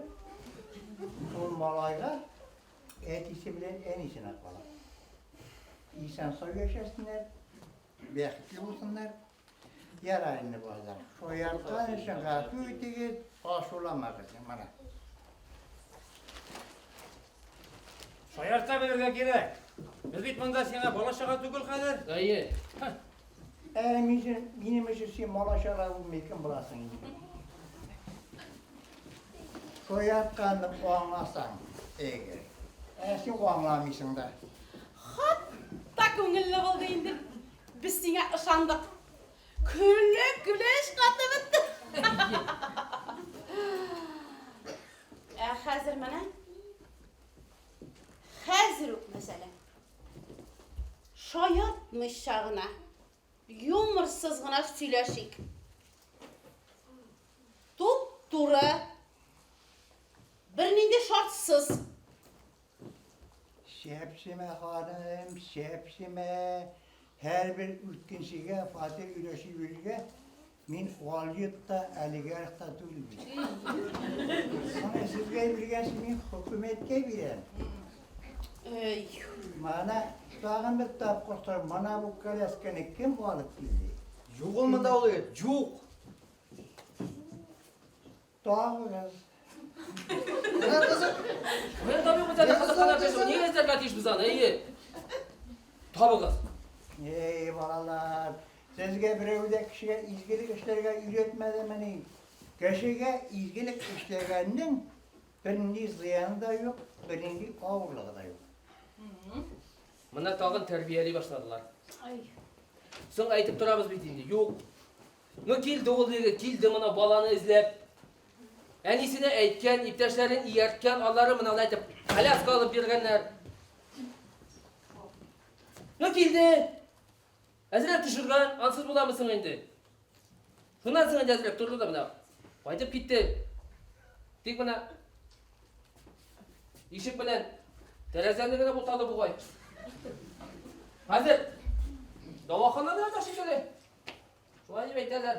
шул малайға әтисе белән әнисенә ҡала. Иҫән-һау йәшәһеннәр, бәхетле булһыннар. Ярай инде, балалар. Шаяртҡан өсөн ғәфү итегеҙ, асыуланмағыҙ. Мына.
Шаярта белергә кирәк. Беҙ бит монда сиңа бала-саға түгел хәҙер.
Әйе.
Ә, мин минем өсөн һин бала-саға булмай кем буласың инде. Шаяртҡанды аңласаң, әгәр. Ә һин аңламайһың да.
Хатта күңелле булды инде. Беҙ һиңә ышандыҡ. Көлөп көлөш ҡатып бөттө. Ә хәҙер мына хәҙер үк мәсьәлә. Шаяртмыйса ғына, юморсыз ғына һөйләшик. Туп-туры, бер ниндәй шартсыз.
Шәпсемә, ханым, шәпсемә. Һәр бер үткенсегә фатир өләшеп бирергә мин алйот та, олигарх та түгел бит. Мына һеҙгә биргәс, мин хөкүмәткә бирәм.
Эй,
Мына тағын бер тапҡыр сорайым, мына был колясканы кем алып килде?
Юҡ ул монда ул егет, юҡ.
Табығыҙ.
Менә ҡыҙыҡ.
Менә табыйбыҙ әле ҡыҙыҡҡан нәрсә. Нигә эҙләргә тейешбеҙ аны? Әйе. Табығыҙ.
Эй, балалар, һеҙгә берәү ҙә кешегә изгелек эшләргә өйрәтмәнеме ни? Кешегә изгелек эшләгәндең бер ниндәй зыяны да юҡ, бер ниндәй ауырлығы да юҡ.
Мына тағын тәрбиәләй башланылар.
Ай.
Һуң әйтеп торабыҙ бит инде, юҡ. Ну килде ул егет, килде мына баланы эҙләп. Әнисенә әйткән, иптәшләрен эйәрткән, алары мына әйтеп, коляска алып биргәннәр. Ну килде. Әҙерәк төшөргән, анһыҙ буламы һуң инде? Шунан һуң инде әҙерәк торҙо ла мына. Ҡайтып китте. Тик мына ишек менән тәрәзәне генә бутады буғай. Хәҙер дауаханала ята шикелле. Шулай тип әйтәләр.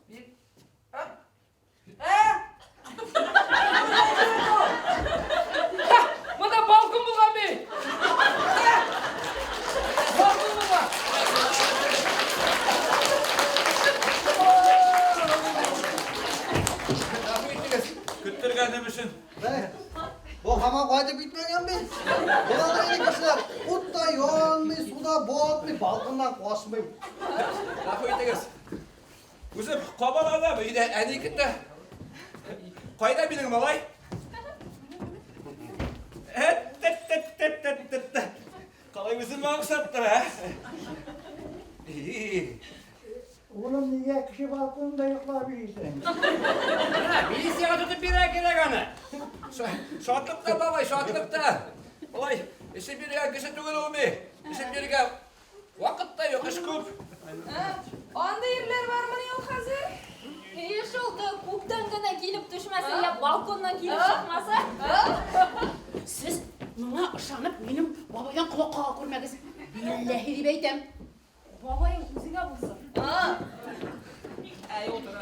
Бик А? Ә? Ха! Мында балкон булған бит. Балкон булған.
Ғәфү итегеҙ, көттөргәнем өсөн.
Бә, Бу һаман ҡайтып китмәгән бит. Булалар инде кешеләр. Утта янмый, суда батмый, балкондан ҡасмый.
Ғәфү итегеҙ. Үҙем ҡабаланам, өйҙә әни көтә. Ҡайҙа минең малай? Әт-тәт-тәт-тәт-тәт-тәт. Ҡалай үҙемә оҡшап тора, ә? И,
Улым, нигә кеше балконында йоҡлап йөрөйһөң?
Менә, милицияға тотоп бирергә кәрәк аны.
Шатлыҡта, бабай, шатлыҡта. Улай, эсеп йөрөгән кеше түгел ул мин. Эсеп йөрөгән ваҡыт та юҡ, эш күп.
Андай ирләр бармы ни ул хәҙер?
Әйе шул да күктән генә килеп төшмәсә, я балкондан килеп сыҡмаса.
Һеҙ миңә ышанып, минең бабайҙан ҡолаҡ ҡаға күрмәгеҙ. Билләһи тип әйтәм.
Бабайың үҙеңә булһын.
Әй, ултыра.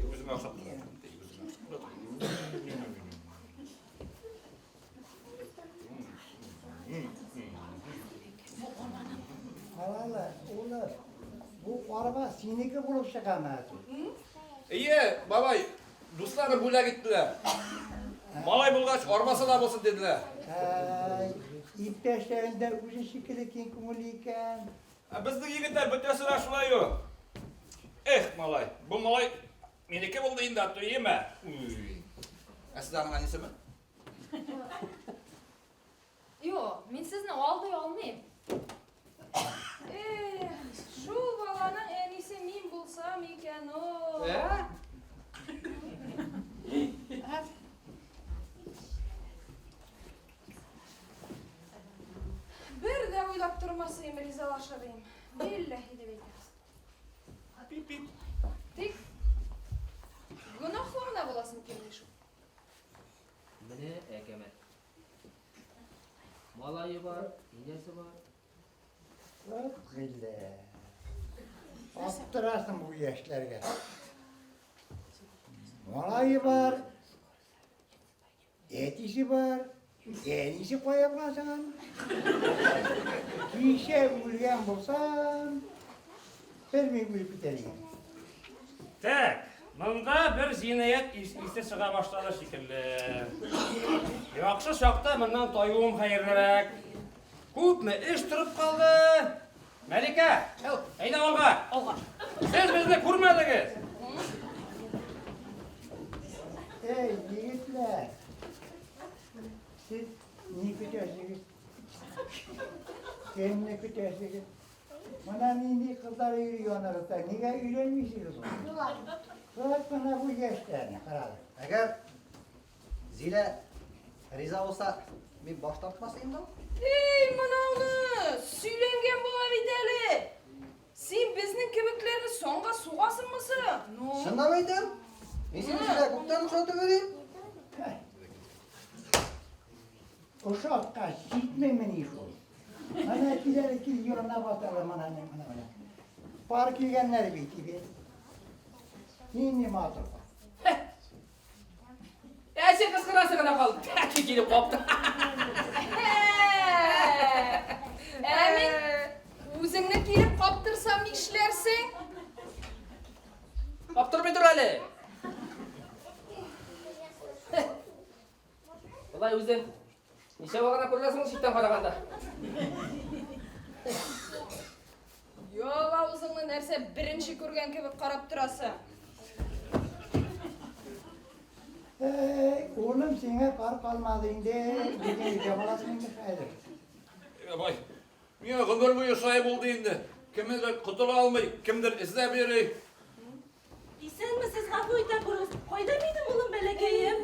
Үҙемә оҡшап тора. Үҙемә оҡшап тора.
Ҡара, улым, был арба һинеке булып сығамы?
Эйе, бабай, дуҫтарым бүләк иттеләр. Малай булғас, арбаһы ла булһын тинеләр.
Әй, Иптәшләрең дә үзе шикелле киң күңелле икән.
Ә безнең егетләр бөтәсе дә шулай ул. Эх, малай, бу малай минеке булды инде, ату име? Уй. Ә сез аның әнисеме?
Юк, мин сезне алдый алмыйм.
Эх, шул баланың әнисе мин булсам икән, о.
Ә?
Бер дә уйлап тормас идем, ризалашыр идем. Билләһи дип әйтәм.
Пип-пип.
Тик гөнаһлы гына буласым килми шул.
Менә әкәмәт. Малае бар, инәсе бар.
Вот гыйлә. Аптырасың бу яшьләргә. Малае бар, әтисе бар, әнисе кая буласың? Кичә үлгән булсам, белмим үлеп китәр идем.
Так, монда бер җинаять исе чыга башлады шикелле. Яхшы чакта моннан таюым хәерлерәк. Күпме эш торып калды. Мәликә, әйдә алга.
Алга.
Сез безне күрмәдегез.
Эй, егетләр! Сез ни көтәсегез? Кемне көтәсегез? Менә нинди кызлар йөри яныгызда, нигә өйләнмисегез ул? Вот менә бу яшьләрне карагыз.
Әгәр Зилә риза булса, мин баш тартмас идем дә.
Эй, монауны! Сөйләнгән була бит әле. Син безнең кебекләрне санга сугасыңмы соң? Ну.
Чынлап әйтәм. Мин сине Зилә күптән ошатып йөрим.
Ошатка җитмимени шул. Менә киләләр, кил янына басалар, менә, менә, менә. Пар килгәннәр бит, бит. Нинди матур.
Ә син кычкырасы гына калды. Тәки килеп капты.
Ә мин үзеңне килеп каптырсам нишләрсең?
Каптырмый тор әле. Болай үзе ничә гына күренәсең читтән караганда.
Яп авызыңны нәрсә беренче күргән кебек карап торасың.
Эй, улым, сиңа пар калмады инде. Безнең өйдә буласың инде хәзер.
Бай, миңа гомер буе шулай булды инде. Кемдер котыла алмый, кемдер эзләп йөри.
Исәнмесез, гафу итә күрегез. Кайда минем улым бәләкәем?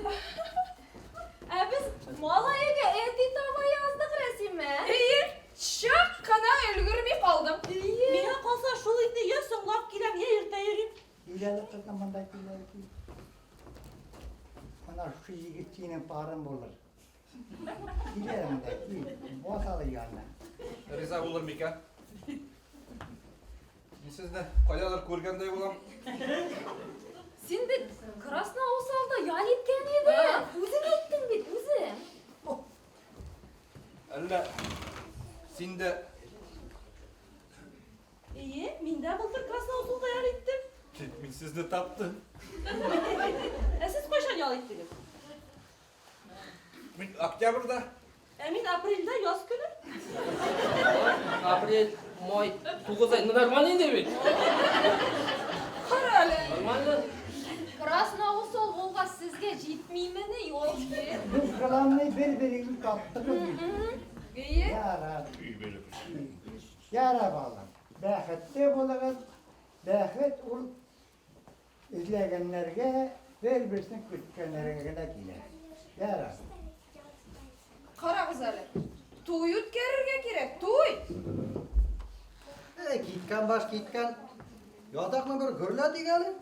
Ә без малайга әти таба яздык, Рәсимә.
Әйе, чак кына өлгерми калдым.
Миңа калса шул инде, я соңлап киләм, я иртә йөрим.
Кил әле, кызым, монда кил әле, кил. Менә шушы егет синең парың булыр. Кил әле монда, кил. Бас әле янына.
Риза булыр микән? Мин сезне кайдадыр күргәндәй булам.
Син бит Красноусалда ял иткән идең. Үзең әйттең бит, үзең.
Әллә син дә
Әйе, мин дә былтыр Красноусалда ял иттем.
Мин сезне таптым.
Ә сез кайчан ял иттегез?
Мин октябрьдә.
Ә мин апрельдә, яз көне.
Апрель, май, 9 ай. Ну нормально инде бит.
Кара әле.
Нормально.
Красноусал булгач сезгә җитмимени? Ой.
Без главный бер-берегезне таптыгыз бит.
Әйе.
Ярар. Ярар, балам. Бәхетле булыгыз. Бәхет ул эзләгәннәргә, бер-берсен көткәннәргә генә килә. Ярар.
Карагыз әле. Туй үткәрергә кирәк, туй.
Эй, киткән баш киткән. Ятакны бер гөрләтик әле.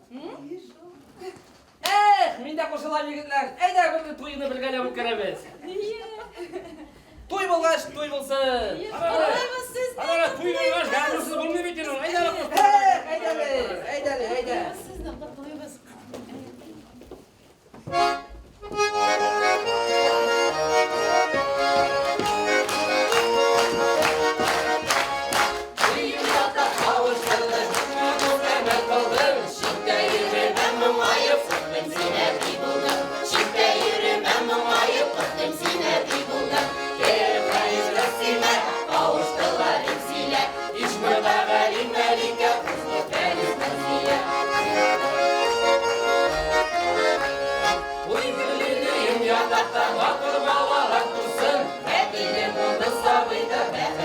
Эх, мин дә кушылам, егетләр. Әйдә, бер туйны бергәләп үткәрәбез. Туй булгач, туй булсын.
Котлыйбыз сезне.
Ана, туй булгач, гармунсыз булмый бит инде. Әйдә,
Эх, әйдә әле, әйдә әле, әйдә.
Сезне котлыйбыз.
Читтә йөремә моңаеп, котлыйм сине, әти булдым. Читтә йөремә моңаеп, котлыйм сине, әти булдым. Ятакта матур балалар тусын, Әтиле булды сабый да.